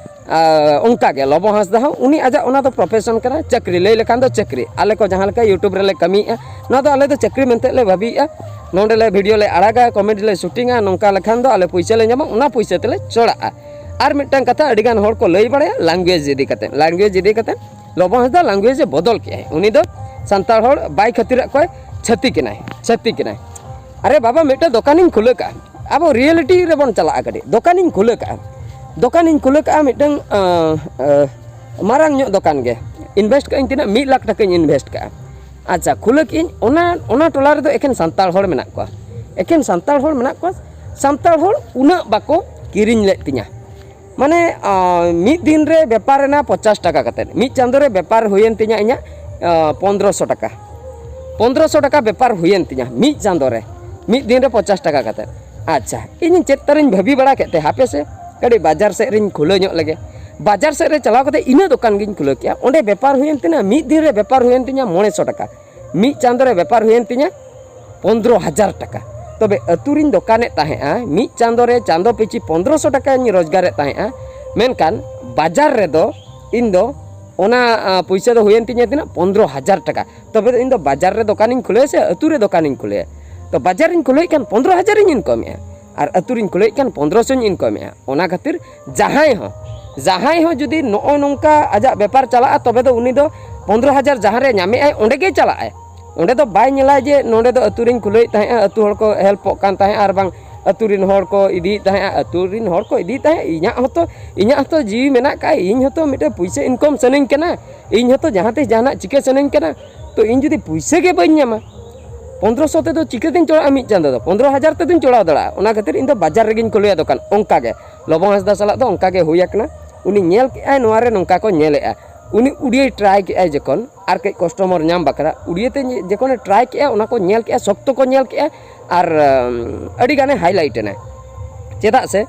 ᱟᱨ ᱚᱱᱠᱟ ᱜᱮ ᱞᱚᱵᱚ ᱦᱟᱸᱥᱫᱟ ᱦᱚᱸ, ᱩᱱᱤ ᱟᱡᱟᱜ ᱚᱱᱟ ᱫᱚ ᱯᱨᱚᱯᱷᱮᱥᱚᱱ ᱠᱟᱱᱟ, ᱪᱟᱹᱠᱨᱤ ᱞᱟᱹᱭ ᱞᱮᱠᱷᱟᱱ ᱫᱚ ᱪᱟᱹᱠᱨᱤ᱾ ᱟᱞᱮ ᱠᱚ ᱡᱟᱦᱟᱸ ᱞᱮᱠᱟ YouTube ᱨᱮᱞᱮ ᱠᱟᱹᱢᱤᱭᱮᱜᱼᱟ, ᱱᱚᱣᱟ ᱫᱚ ᱟᱞᱮ ᱫᱚ ᱪᱟᱹᱠᱨᱤ ᱢᱮᱱᱛᱮ ᱞᱮ ᱵᱷᱟᱹᱵᱤᱭᱮᱜᱼᱟ᱾ ᱱᱚᱰᱮ ᱞᱮ ᱵᱷᱤᱰᱤᱭᱳ ᱞᱮ ᱟᱲᱟᱜᱟ, ᱠᱚᱢᱮᱰᱤ ᱞᱮ ᱥᱩᱴᱤᱝᱟ, ᱱᱚᱝᱠᱟ ᱞᱮᱠᱷᱟᱱ ᱫᱚ ᱟᱞᱮ ᱯᱩᱭᱥᱟᱹ ᱞᱮ ᱧᱟᱢᱟ, ᱚᱱᱟ ᱯᱩᱭᱥᱟᱹ ᱛᱮᱞᱮ ᱪᱚᱲᱟᱜᱼᱟ᱾ ᱟᱨ ᱢᱤᱫᱴᱟᱝ ᱠᱟᱛᱷᱟ, ᱟᱹᱰᱤᱜᱟᱱ ᱦᱚᱲ ᱠᱚ ᱞᱟᱹᱭ ᱵᱟᱲᱟᱭᱟ ᱞᱟᱝᱜᱩᱭᱮᱡᱽ ᱤᱫᱤ ᱠᱟᱛᱮ, ᱞᱟᱝᱜᱩᱭᱮᱡᱽ ᱤᱫᱤ ᱠᱟᱛᱮ ᱞᱚᱵᱚ ᱦᱟᱸᱥᱫᱟ ᱞᱟᱝᱜᱩᱭᱮᱡᱽ ᱮ ᱵᱚᱫᱚᱞ ᱠᱮᱜᱼᱟᱭ᱾ ᱩᱱᱤ ᱫᱚ ᱥᱟᱱᱛᱟᱲ ᱦᱚᱲ ᱵᱟᱭ ᱠᱷᱟᱹᱛᱤᱨᱟᱜ ᱠᱚᱣᱟᱭ, ᱪᱷᱟᱹᱛᱤᱠ ᱮᱱᱟᱭ, ᱪᱷᱟᱹᱛᱤᱠ ᱮᱱᱟᱭ᱾ ᱟᱨᱮ ᱵᱟᱵᱟ, ᱢᱤᱫᱴᱟᱝ ᱫᱚᱠᱟᱱᱤᱧ ᱠᱷᱩᱞᱟᱹ ᱠᱟᱜᱼᱟ, ᱟᱵᱚ ᱨᱤᱭᱮᱞᱤᱴᱤ ᱨᱮᱵᱚᱱ ᱪᱟᱞᱟᱜᱼᱟ ᱠᱟᱹᱴᱤᱡ᱾ ᱫᱚᱠᱟᱱᱤᱧ ᱠᱷᱩᱞᱟᱹ ᱠᱟᱜᱼᱟ, ᱫᱚᱠᱟᱱᱤᱧ ᱠᱷᱩᱞᱟᱹ ᱠᱟᱜᱼᱟ ᱢᱤᱫᱴᱟᱝ, ᱟᱸ, ᱟᱸ, ᱢᱟᱨᱟᱝ ᱧᱚᱜ ᱫᱚᱠᱟᱱ ᱜᱮ᱾ invest ᱠᱟᱜ ᱟᱹᱧ ᱛᱤᱱᱟᱹᱜ? ᱢᱤᱫ ᱞᱟᱠᱷ ᱴᱟᱠᱟᱧ invest ᱠᱟᱜᱼᱟ᱾ ᱟᱪᱪᱷᱟ, ᱠᱷᱩᱞᱟᱹ ᱠᱮᱜ ᱟᱹᱧ, ᱚᱱᱟ ᱚᱱᱟ ᱴᱚᱞᱟ ᱨᱮᱫᱚ ᱮᱠᱮᱱ ᱥᱟᱱᱛᱟᱲ ᱦᱚᱲ ᱢᱮᱱᱟᱜ ᱠᱚᱣᱟ, ᱮᱠᱮᱱ ᱥᱟᱱᱛᱟᱲ ᱦᱚᱲ ᱢᱮᱱᱟᱜ ᱠᱚᱣᱟ᱾ ᱥᱟᱱᱛᱟᱲ ᱦᱚᱲ ᱩᱱᱟᱹᱜ ᱵᱟᱠᱚ ᱠᱤᱨᱤᱧ ᱞᱮᱫ ᱛᱤᱧᱟ᱾ ᱢᱟᱱᱮ ᱢᱤᱫ ᱫᱤᱱ ᱨᱮ ᱵᱮᱯᱟᱨ ᱮᱱᱟ ᱯᱚᱧᱪᱟᱥ ᱴᱟᱠᱟ ᱠᱟᱛᱮᱫ, ᱢᱤᱫ ᱪᱟᱸᱫᱳ ᱨᱮ ᱵᱮᱯᱟᱨ ᱦᱩᱭᱮᱱ ᱛᱤᱧᱟ ᱤᱧᱟᱹᱜ ᱯᱚᱱᱫᱽᱨᱚᱥᱚ ᱴᱟᱠᱟ᱾ ᱯᱚᱱᱫᱽᱨᱚᱥᱚ ᱴᱟᱠᱟ ᱵᱮᱯᱟᱨ ᱦᱩᱭᱮᱱ ᱛᱤᱧᱟ ᱢᱤᱫ ᱪᱟᱸᱫᱳ ᱨᱮ, ᱢᱤᱫ ᱫᱤᱱ ᱨᱮ ᱯᱚᱧᱪᱟᱥ ᱴᱟᱠᱟ ᱠᱟᱛᱮᱫ᱾ ᱟᱪᱪᱷᱟ, ᱤᱧ ᱪᱮᱫ ᱛᱟᱨᱤᱧ ᱵᱷᱟᱹᱵᱤ ᱵᱟᱲᱟ ᱠᱮᱫ ᱛᱮ, ᱦᱟᱯᱮ ᱥᱮ ᱠᱟᱹᱴᱤᱡ ᱵᱟᱡᱟᱨ ᱥᱮᱫ ᱨᱤᱧ ᱠᱷᱩᱞᱟᱹᱣ ᱧᱚᱜ ᱞᱮᱜᱮ᱾ ᱵᱟᱡᱟᱨ ᱥᱮᱫ ᱨᱮ ᱪᱟᱞᱟᱣ ᱠᱟᱛᱮ ᱤᱱᱟᱹ ᱫᱚᱠᱟᱱ ᱜᱤᱧ ᱠᱷᱩᱞᱟᱹᱣ ᱠᱮᱜᱼᱟ᱾ ᱚᱸᱰᱮ ᱵᱮᱯᱟᱨ ᱦᱩᱭᱮᱱ ᱛᱤᱧᱟ, ᱢᱤᱫ ᱫᱤᱱ ᱨᱮ ᱵᱮᱯᱟᱨ ᱦᱩᱭᱮᱱ ᱛᱤᱧᱟ ᱢᱚᱬᱮ ᱥᱚ ᱴᱟᱠᱟ, ᱢᱤᱫ ᱪᱟᱸᱫᱳ ᱨᱮ ᱵᱮᱯᱟᱨ ᱦᱩᱭᱮᱱ ᱛᱤᱧᱟ ᱯᱚᱱᱫᱽᱨᱚ ᱦᱟᱡᱟᱨ ᱴᱟᱠᱟ᱾ ᱛᱚᱵᱮ ᱟᱹᱛᱩ ᱨᱤᱧ ᱫᱚᱠᱟᱱᱮᱫ ᱛᱟᱦᱮᱸᱜᱼᱟ, ᱢᱤᱫ ᱪᱟᱸᱫᱳ ᱨᱮ ᱪᱟᱸᱫᱳ ᱯᱤᱪᱷᱤ ᱯᱚᱱᱫᱽᱨᱚᱥᱚ ᱴᱟᱠᱟᱧ ᱨᱳᱡᱽᱜᱟᱨᱮᱫ ᱛᱟᱦᱮᱸᱜᱼᱟ, ᱢᱮᱱᱠᱷᱟᱱ ᱵᱟᱡᱟᱨ ᱨᱮᱫᱚ ᱤᱧ ᱫᱚ ᱚᱱᱟ ᱯᱩᱭᱥᱟᱹ ᱫᱚ ᱦᱩᱭᱮᱱ ᱛᱤᱧᱟ ᱛᱤᱱᱟᱹᱜ? ᱯᱚᱱᱫᱽᱨᱚ ᱦᱟᱡᱟᱨ ᱴᱟᱠᱟ᱾ ᱛᱚᱵᱮ ᱫᱚ ᱤᱧ ᱫᱚ ᱵᱟᱡᱟᱨ ᱨᱮ ᱫᱚᱠᱟᱱᱤᱧ ᱠᱷᱩᱞᱟᱹᱭᱟ ᱥᱮ ᱟᱹᱛᱩ ᱨᱮ ᱫᱚᱠᱟᱱᱤᱧ ᱠᱷᱩᱞᱟᱹᱭᱟ? ᱛᱚ ᱵᱟᱡᱟᱨ ᱨᱤᱧ ᱠᱷᱩᱞᱟᱹᱭᱮᱫ ᱠᱷᱟᱱ ᱯᱚᱱᱫᱽᱨᱚ ᱦᱟᱡᱟᱨᱤᱧ ᱤᱱᱠᱟᱢᱮᱜᱼᱟ, ᱟᱨ ᱟᱹᱛᱩ ᱨᱤᱧ ᱠᱷᱩᱞᱟᱹᱭᱮᱫ ᱠᱷᱟᱱ ᱯᱚᱱᱫᱽᱨᱚᱥᱚᱧ ᱤᱱᱠᱟᱢᱮᱜᱼᱟ᱾ ᱚᱱᱟ ᱠᱷᱟᱹᱛᱤᱨ ᱡᱟᱦᱟᱸᱭ ᱦᱚᱸ, ᱡᱟᱦᱟᱸᱭ ᱦᱚᱸ ᱡᱩᱫᱤ ᱱᱚᱜᱼᱚᱭ ᱱᱚᱝᱠᱟ ᱟᱡᱟᱜ ᱵᱮᱯᱟᱨ ᱪᱟᱞᱟᱜᱼᱟ, ᱛᱚᱵᱮ ᱫᱚ ᱩᱱᱤ ᱫᱚ ᱯᱚᱱᱫᱽᱨᱚ ᱦᱟᱡᱟᱨ ᱡᱟᱦᱟᱸ ᱨᱮ ᱧᱟᱢᱮᱜᱼᱟᱭ, ᱚᱸᱰᱮ ᱜᱮᱭ ᱪᱟᱞᱟᱜᱼᱟᱭ᱾ ᱚᱸᱰᱮ ᱫᱚ ᱵᱟᱭ ᱧᱮᱞᱟ ᱡᱮ ᱱᱚᱸᱰᱮ ᱫᱚ ᱟᱹᱛᱩ ᱨᱤᱧ ᱠᱷᱩᱞᱟᱹᱣᱮᱫ ᱛᱟᱦᱮᱸᱜᱼᱟ, ᱟᱹᱛᱩ ᱦᱚᱲ ᱠᱚ ᱦᱮᱞᱯᱚᱜ ᱠᱟᱱ ᱛᱟᱦᱮᱸᱜᱼᱟ, ᱟᱨ ᱵᱟᱝ ᱟᱹᱛᱩ ᱨᱤᱱ ᱦᱚᱲ ᱠᱚ ᱤᱫᱤᱭᱮᱫ ᱛᱟᱦᱮᱸᱜᱼᱟ, ᱟᱹᱛᱩ ᱨᱤᱱ ᱦᱚᱲ ᱠᱚ ᱤᱫᱤᱭᱮᱫ ᱛᱟᱦᱮᱸᱜ᱾ ᱤᱧᱟᱹᱜ ᱦᱚᱸᱛᱚ, ᱤᱧᱟᱹᱜ ᱦᱚᱸᱛᱚ ᱡᱤᱣᱤ ᱢᱮᱱᱟᱜ ᱠᱟᱜᱼᱟ, ᱤᱧ ᱦᱚᱸᱛᱚ ᱢᱤᱫᱴᱮᱱ ᱯᱩᱭᱥᱟᱹ ᱤᱱᱠᱟᱢ ᱥᱟᱱᱟᱧ ᱠᱟᱱᱟ, ᱤᱧ ᱦᱚᱸᱛᱚ ᱡᱟᱦᱟᱸ ᱛᱤᱥ ᱡᱟᱦᱟᱱᱟᱜ ᱪᱤᱠᱟᱹ ᱥᱟᱱᱟᱧ ᱠᱟᱱᱟ᱾ ᱛᱚ ᱤᱧ ᱡᱩᱫᱤ ᱯᱩᱭᱥᱟᱹ ᱜᱮ ᱵᱟᱹᱧ ᱧᱟᱢᱟ, ᱯᱚᱱᱫᱽᱨᱚᱥᱚ ᱛᱮᱫᱚ ᱪᱤᱠᱟᱹᱛᱤᱧ ᱪᱚᱲᱟᱜᱼᱟ ᱢᱤᱫ ᱪᱟᱸᱫᱳ ᱫᱚ? ᱯᱚᱱᱫᱽᱨᱚ ᱦᱟᱡᱟᱨ ᱛᱮᱫᱚᱧ ᱪᱚᱲᱟᱣ ᱫᱟᱲᱮᱭᱟᱜᱼᱟ᱾ ᱚᱱᱟ ᱠᱷᱟᱹᱛᱤᱨ ᱤᱧ ᱫᱚ ᱵᱟᱡᱟᱨ ᱨᱮᱜᱮᱧ ᱠᱷᱩᱞᱟᱹᱭᱟ ᱫᱚᱠᱟᱱ᱾ ᱚᱱᱠᱟ ᱜᱮ ᱞᱚᱵᱚ ᱦᱟᱸᱥᱫᱟ ᱥᱟᱞᱟᱜ ᱫᱚ ᱚᱱᱠᱟ ᱜᱮ ᱦᱩᱭ ᱟᱠᱟᱱᱟ᱾ ᱩᱱᱤ ᱧᱮᱞ ᱠᱮᱜᱼᱟᱭ ᱱᱚᱣᱟ ᱨᱮ ᱱᱚᱝᱠᱟ ᱠᱚ ᱧᱮᱞᱮᱜᱼᱟ, ᱩᱱᱤ ᱩᱰᱤᱭᱟᱹᱭ ᱴᱨᱟᱭ ᱠᱮᱜᱼᱟᱭ ᱡᱚᱠᱷᱚᱱ, ᱟᱨ ᱠᱟᱹᱡ ᱠᱟᱥᱴᱚᱢᱟᱨ ᱧᱟᱢ ᱵᱟᱠᱷᱨᱟ, ᱩᱰᱤᱭᱟᱹ ᱛᱮ ᱡᱚᱠᱷᱚᱱᱮ ᱴᱨᱟᱭ ᱠᱮᱜᱼᱟ, ᱚᱱᱟ ᱠᱚ ᱧᱮᱞ ᱠᱮᱜᱼᱟ, ᱥᱚᱠᱛᱚ ᱠᱚ ᱧᱮᱞ ᱠᱮᱜᱼᱟ, ᱟᱨ ᱟᱹᱰᱤ ᱜᱟᱱᱮ ᱦᱟᱭᱞᱟᱭᱤᱴ ᱮᱱᱟ᱾ ᱪᱮᱫᱟᱜ ᱥᱮ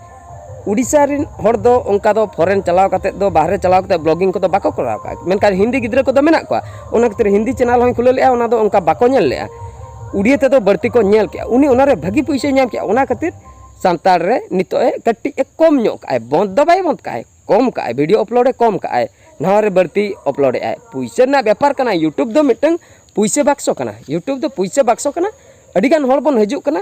ᱩᱰᱤᱥᱟ ᱨᱮᱱ ᱦᱚᱲ ᱫᱚ ᱚᱱᱠᱟ ᱫᱚ ᱯᱷᱚᱨᱮᱱ ᱪᱟᱞᱟᱣ ᱠᱟᱛᱮᱫ ᱫᱚ, ᱵᱟᱦᱨᱮ ᱪᱟᱞᱟᱣ ᱠᱟᱛᱮᱫ ᱵᱞᱚᱜᱤᱝ ᱠᱚᱫᱚ ᱵᱟᱠᱚ ᱠᱚᱨᱟᱣ ᱠᱟᱜᱼᱟ, ᱢᱮᱱᱠᱷᱟᱱ ᱦᱤᱱᱫᱤ ᱜᱤᱫᱽᱨᱟᱹ ᱠᱚᱫᱚ ᱢᱮᱱᱟᱜ ᱠᱚᱣᱟ᱾ ᱚᱱᱟ ᱠᱷᱟᱹᱛᱤᱨ ᱦᱤᱱᱫᱤ ᱪᱮᱱᱮᱞ ᱦᱚᱸᱧ ᱠᱷᱩᱞᱟᱹᱣ ᱞᱮᱜᱼᱟ, ᱚᱱᱟ ᱫᱚ ᱚᱱᱠᱟ ᱵᱟᱠᱚ ᱧᱮᱞ ᱞᱮᱜᱼᱟ᱾ ᱩᱰᱤᱭᱟᱹ ᱛᱮᱫᱚ ᱵᱟᱹᱲᱛᱤ ᱠᱚ ᱧᱮᱞ ᱠᱮᱜᱼᱟ, ᱩᱱᱤ ᱚᱱᱟᱨᱮ ᱵᱷᱟᱹᱜᱤ ᱯᱩᱭᱥᱟᱹᱭ ᱧᱟᱢ ᱠᱮᱜᱼᱟ᱾ ᱚᱱᱟ ᱠᱷᱟᱹᱛᱤᱨ ᱥᱟᱱᱛᱟᱲ ᱨᱮ ᱱᱤᱛᱚᱜ ᱮ ᱠᱟᱹᱴᱤᱡ ᱮ ᱠᱚᱢ ᱧᱚᱜ ᱠᱟᱜᱼᱟᱭ, ᱵᱚᱱᱫ ᱫᱚ ᱵᱟᱭ ᱵᱚᱱᱫ ᱠᱟᱜᱼᱟᱭ, ᱠᱚᱢ ᱠᱟᱜᱼᱟᱭ, ᱵᱷᱤᱰᱤᱭᱳ ᱟᱯᱞᱳᱰ ᱮ ᱠᱚᱢ ᱠᱟᱜᱼᱟᱭ, ᱱᱟᱣᱟ ᱨᱮ ᱵᱟᱹᱲᱛᱤ ᱟᱯᱞᱳᱰ ᱮᱜᱼᱟᱭ᱾ ᱯᱩᱭᱥᱟᱹ ᱨᱮᱱᱟᱜ ᱵᱮᱯᱟᱨ ᱠᱟᱱᱟ, YouTube ᱫᱚ ᱢᱤᱫᱴᱟᱝ ᱯᱩᱭᱥᱟᱹ ᱵᱟᱠᱥᱚ ᱠᱟᱱᱟ, YouTube ᱫᱚ ᱯᱩᱭᱥᱟᱹ ᱵᱟᱠᱥᱚ ᱠᱟᱱᱟ᱾ ᱟᱹᱰᱤ ᱜᱟᱱ ᱦᱚᱲ ᱵᱚᱱ ᱦᱤᱡᱩᱜ ᱠᱟᱱᱟ,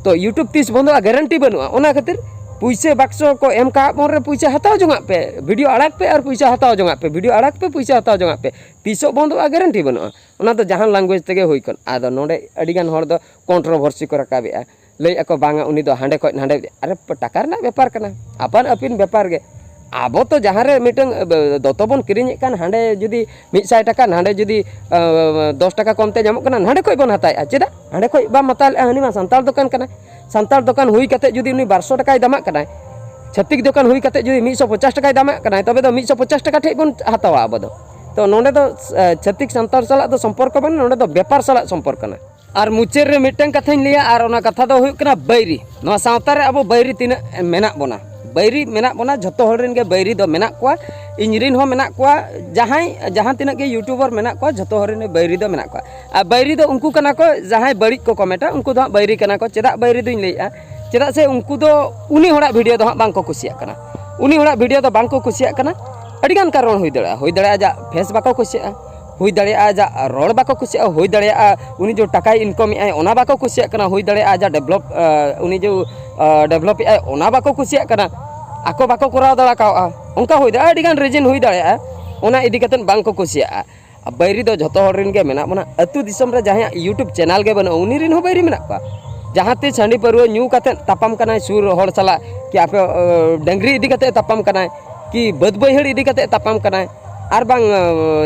ᱛᱚ YouTube ᱛᱤᱥ ᱵᱚᱱᱫᱚᱜᱼᱟ ᱜᱮᱨᱮᱱᱴᱤ ᱵᱟᱹᱱᱩᱜᱼᱟ᱾ ᱚᱱᱟ ᱠᱷᱟᱹᱛᱤᱨ ᱯᱩᱭᱥᱟᱹ ᱵᱟᱠᱥᱚ ᱠᱚ ᱮᱢ ᱠᱟᱜ ᱵᱚᱱ ᱨᱮ ᱯᱩᱭᱥᱟᱹ ᱦᱟᱛᱟᱣ ᱡᱚᱝᱟᱜ ᱯᱮ, ᱵᱷᱤᱰᱤᱭᱳ ᱟᱲᱟᱜ ᱯᱮ ᱟᱨ ᱯᱩᱭᱥᱟᱹ ᱦᱟᱛᱟᱣ ᱡᱚᱝᱟᱜ ᱯᱮ, ᱵᱷᱤᱰᱤᱭᱳ ᱟᱲᱟᱜ ᱯᱮ, ᱯᱩᱭᱥᱟᱹ ᱦᱟᱛᱟᱣ ᱡᱚᱝᱟᱜ ᱯᱮ, ᱛᱤᱥᱚᱜ ᱵᱚᱱᱫᱚᱜᱼᱟ ᱜᱮᱨᱮᱱᱴᱤ ᱵᱟᱹᱱᱩᱜᱼᱟ᱾ ᱚᱱᱟ ᱫᱚ ᱡᱟᱦᱟᱱ ᱞᱮᱝᱜᱩᱭᱮᱡᱽ ᱛᱮᱜᱮ ᱦᱩᱭ ᱠᱚᱜ᱾ ᱟᱫᱚ ᱱᱚᱰᱮ ᱟᱹᱰᱤ ᱜᱟᱱ ᱦᱚᱲ ᱫᱚ ᱠᱚᱱᱴᱨᱳᱵᱷᱟᱨᱥᱤ ᱠᱚ ᱨᱟᱠᱟᱵᱮᱜᱼᱟ, ᱞᱟᱹᱭᱮᱫᱼᱟ ᱠᱚ ᱵᱟᱝᱟ ᱩᱱᱤ ᱫᱚ ᱦᱟᱸᱰᱮ ᱠᱷᱚᱡ ᱱᱟᱸᱰᱮ, ᱟᱨᱮ ᱴᱟᱠᱟ ᱨᱮᱱᱟᱜ ᱵᱮᱯᱟᱨ ᱠᱟᱱᱟ, ᱟᱯᱟᱱ ᱟᱹᱯᱤᱱ ᱵᱮᱯᱟᱨ ᱜᱮ᱾ ᱟᱵᱚ ᱛᱚ ᱡᱟᱦᱟᱸ ᱨᱮ ᱢᱤᱫᱴᱟᱝ ᱫᱚᱛᱚ ᱵᱚᱱ ᱠᱤᱨᱤᱧᱮᱫ ᱠᱟᱱ, ᱦᱟᱸᱰᱮ ᱡᱩᱫᱤ ᱢᱤᱫ ᱥᱟᱭ ᱴᱟᱠᱟ, ᱱᱟᱸᱰᱮ ᱡᱩᱫᱤ ᱫᱚᱥ ᱴᱟᱠᱟ ᱠᱚᱢ ᱛᱮ ᱧᱟᱢᱚᱜ ᱠᱟᱱᱟ, ᱱᱟᱸᱰᱮ ᱠᱷᱚᱱ ᱵᱚᱱ ᱦᱟᱛᱟᱣᱮᱫᱼᱟ᱾ ᱪᱮᱫᱟᱜ ᱦᱟᱸᱰᱮ ᱠᱷᱚᱱ ᱵᱟᱢ ᱦᱟᱛᱟᱣ ᱞᱮᱫᱼᱟ? ᱦᱟᱹᱱᱤ ᱢᱟ ᱥᱟᱱᱛᱟᱲ ᱫᱚᱠᱟᱱ ᱠᱟᱱᱟᱭ᱾ ᱥᱟᱱᱛᱟᱲ ᱫᱚᱠᱟᱱ ᱦᱩᱭ ᱠᱟᱛᱮ ᱡᱩᱫᱤ ᱩᱱᱤ ᱵᱟᱨᱥᱚ ᱴᱟᱠᱟᱭ ᱫᱟᱢᱟᱜ ᱠᱟᱱᱟᱭ, ᱪᱷᱟᱹᱛᱤᱠ ᱫᱚᱠᱟᱱ ᱦᱩᱭ ᱠᱟᱛᱮ ᱡᱩᱫᱤ ᱢᱤᱫ ᱥᱚ ᱯᱚᱪᱟᱥ ᱴᱟᱠᱟᱭ ᱫᱟᱢᱟᱜ ᱠᱟᱱᱟᱭ, ᱛᱚᱵᱮ ᱫᱚ ᱢᱤᱫ ᱥᱚ ᱯᱚᱪᱟᱥ ᱴᱟᱠᱟ ᱴᱷᱮᱱ ᱵᱚᱱ ᱦᱟᱛᱟᱣᱟ ᱟᱵᱚ ᱫᱚ᱾ ᱛᱚ ᱱᱚᱸᱰᱮ ᱫᱚ ᱪᱷᱟᱹᱛᱤᱠ ᱥᱟᱱᱛᱟᱲ ᱥᱟᱞᱟᱜ ᱫᱚ ᱥᱚᱢᱯᱚᱨᱠᱚ ᱵᱟᱹᱱᱩᱜᱼᱟ, ᱱᱚᱸᱰᱮ ᱫᱚ ᱵᱮᱯᱟᱨ ᱥᱟᱞᱟᱜ ᱥᱚᱢᱯᱚᱨᱠᱚ ᱠᱟᱱᱟ᱾ ᱟᱨ ᱢᱩᱪᱟᱹᱫ ᱨᱮ ᱢᱤᱫᱴᱟᱝ ᱠᱟᱛᱷᱟᱧ ᱞᱟᱹᱭᱟ, ᱟᱨ ᱚᱱᱟ ᱠᱟᱛᱷᱟ ᱫᱚ ᱦᱩᱭᱩᱜ ᱠᱟᱱᱟ ᱵᱟᱹᱭᱨᱤ᱾ ᱱᱚᱣᱟ ᱥᱟᱶᱛᱟ ᱨᱮ ᱟᱵᱚ ᱵᱟᱹᱭᱨᱤ ᱛᱤᱱᱟᱹᱜ ᱢᱮᱱᱟᱜ ᱵᱚᱱᱟ, ᱵᱟᱹᱭᱨᱤ ᱢᱮᱱᱟᱜ ᱵᱚᱱᱟ, ᱡᱷᱚᱛᱚ ᱦᱚᱲ ᱨᱮᱱ ᱜᱮ ᱵᱟᱹᱭᱨᱤ ᱫᱚ ᱢᱮᱱᱟᱜ ᱠᱚᱣᱟ, ᱤᱧ ᱨᱮᱱ ᱦᱚᱸ ᱢᱮᱱᱟᱜ ᱠᱚᱣᱟ, ᱡᱟᱦᱟᱸᱭ ᱡᱟᱦᱟᱸ ᱛᱤᱱᱟᱹᱜ ᱜᱮ YouTuber ᱢᱮᱱᱟᱜ ᱠᱚᱣᱟ, ᱡᱷᱚᱛᱚ ᱦᱚᱲ ᱨᱮᱱ ᱵᱟᱹᱭᱨᱤ ᱫᱚ ᱢᱮᱱᱟᱜ ᱠᱚᱣᱟ᱾ ᱟᱨ ᱵᱟᱹᱭᱨᱤ ᱫᱚ ᱩᱱᱠᱩ ᱠᱟᱱᱟ ᱠᱚ, ᱡᱟᱦᱟᱸᱭ ᱵᱟᱹᱲᱤᱡ ᱠᱚ ᱠᱚᱢᱮᱱᱴᱟ, ᱩᱱᱠᱩ ᱫᱚ ᱦᱟᱸᱜ ᱵᱟᱹᱭᱨᱤ ᱠᱟᱱᱟ ᱠᱚ᱾ ᱪᱮᱫᱟᱜ ᱵᱟᱹᱭᱨᱤ ᱫᱩᱧ ᱞᱟᱹᱭᱮᱫᱼᱟ? ᱪᱮᱫᱟᱜ ᱥᱮ ᱩᱱᱠᱩ ᱫᱚ ᱩᱱᱤ ᱦᱚᱲᱟᱜ ᱵᱷᱤᱰᱤᱭᱳ ᱫᱚ ᱦᱟᱸᱜ ᱵᱟᱝ ᱠᱚ ᱠᱩᱥᱤᱭᱟᱜ ᱠᱟᱱᱟ᱾ ᱩᱱᱤ ᱦᱚᱲᱟᱜ ᱵᱷᱤᱰᱤᱭᱳ ᱫᱚ ᱵᱟᱝ ᱠᱚ ᱠᱩᱥᱤᱭᱟᱜ ᱠᱟᱱᱟ᱾ ᱟᱹᱰᱤᱜᱟᱱ ᱠᱟᱨᱚᱱ ᱦᱩᱭ ᱫᱟᱲᱮᱭᱟᱜᱼᱟ᱾ ᱦᱩᱭ ᱫᱟᱲᱮᱭᱟᱜᱼᱟ ᱟᱡᱟᱜ ᱯᱷᱮᱥ ᱵᱟᱠᱚ ᱠᱩᱥᱤᱭᱟᱜᱼᱟ, ᱦᱩᱭ ᱫᱟᱲᱮᱭᱟᱜᱼᱟ ᱟᱡᱟᱜ ᱨᱚᱲ ᱵᱟᱠᱚ ᱠᱩᱥᱤᱭᱟᱜᱼᱟ, ᱦᱩᱭ ᱫᱟᱲᱮᱭᱟᱜᱼᱟ ᱩᱱᱤ ᱡᱮ ᱴᱟᱠᱟᱭ ᱤᱱᱠᱟᱢᱮᱫᱼᱟᱭ ᱚᱱᱟ ᱵᱟᱠᱚ ᱠᱩᱥᱤᱭᱟᱜ ᱠᱟᱱᱟ, ᱦᱩᱭ ᱫᱟᱲᱮᱭᱟᱜᱼᱟ ᱟᱡᱟᱜ ᱰᱮᱵᱷᱞᱚᱯ, ᱩᱱᱤ ᱡᱮ ᱰᱮᱵᱷᱞᱚᱯᱮᱫᱼᱟᱭ ᱚᱱᱟ ᱵᱟᱠᱚ ᱠᱩᱥᱤᱭᱟᱜ ᱠᱟᱱᱟ, ᱟᱠᱚ ᱵᱟᱠᱚ ᱠᱚᱨᱟᱣ ᱫᱟᱲᱮ ᱠᱟᱣᱜᱼᱟ, ᱚᱱᱠᱟ ᱦᱩᱭ ᱫᱟᱲᱮᱭᱟᱜᱼᱟ, ᱟᱹᱰᱤᱜᱟᱱ ᱨᱤᱡᱤᱱ ᱦᱩᱭ ᱫᱟᱲᱮᱭᱟᱜᱼᱟ᱾ ᱚᱱᱟ ᱤᱫᱤ ᱠᱟᱛᱮᱫ ᱵᱟᱝ ᱠᱚ ᱠᱩᱥᱤᱭᱟᱜᱼᱟ᱾ ᱟᱨ ᱵᱟᱹᱭᱨᱤ ᱫᱚ ᱡᱷᱚᱛᱚ ᱦᱚᱲ ᱨᱮᱱ ᱜᱮ ᱢᱮᱱᱟᱜ ᱵᱚᱱᱟ᱾ ᱟᱹᱛᱩ ᱫᱤᱥᱚᱢ ᱨᱮ ᱡᱟᱦᱟᱸᱭᱟᱜ YouTube ᱪᱮᱱᱮᱞ ᱜᱮ ᱵᱟᱹᱱᱩᱜᱼᱟ, ᱩᱱᱤ ᱨᱮᱱ ᱦᱚᱸ ᱵᱟᱹᱭᱨᱤ ᱢᱮᱱᱟᱜ ᱠᱚᱣᱟ᱾ ᱡᱟᱦᱟᱸ ᱛᱤᱥ ᱦᱟᱺᱰᱤ ᱯᱟᱹᱨᱣᱟᱹ ᱧᱩ ᱠᱟᱛᱮᱫ ᱛᱟᱯᱟᱢ ᱠᱟᱱᱟᱭ ᱥᱩᱨ ᱦᱚᱲ ᱥᱟᱞᱟᱜ, ᱠᱤ ᱟᱯᱮ ᱰᱟᱹᱝᱨᱤ ᱤᱫᱤ ᱠᱟᱛᱮᱫ ᱛᱟᱯᱟᱢ ᱠᱟᱱᱟᱭ, ᱠᱤ ᱵᱟᱹᱫᱽ ᱵᱟᱹᱭᱦᱟᱹᱲ ᱤᱫᱤ ᱠᱟᱛᱮᱫ ᱛᱟᱯᱟᱢ ᱠᱟᱱᱟᱭ, ᱟᱨ ᱵᱟᱝ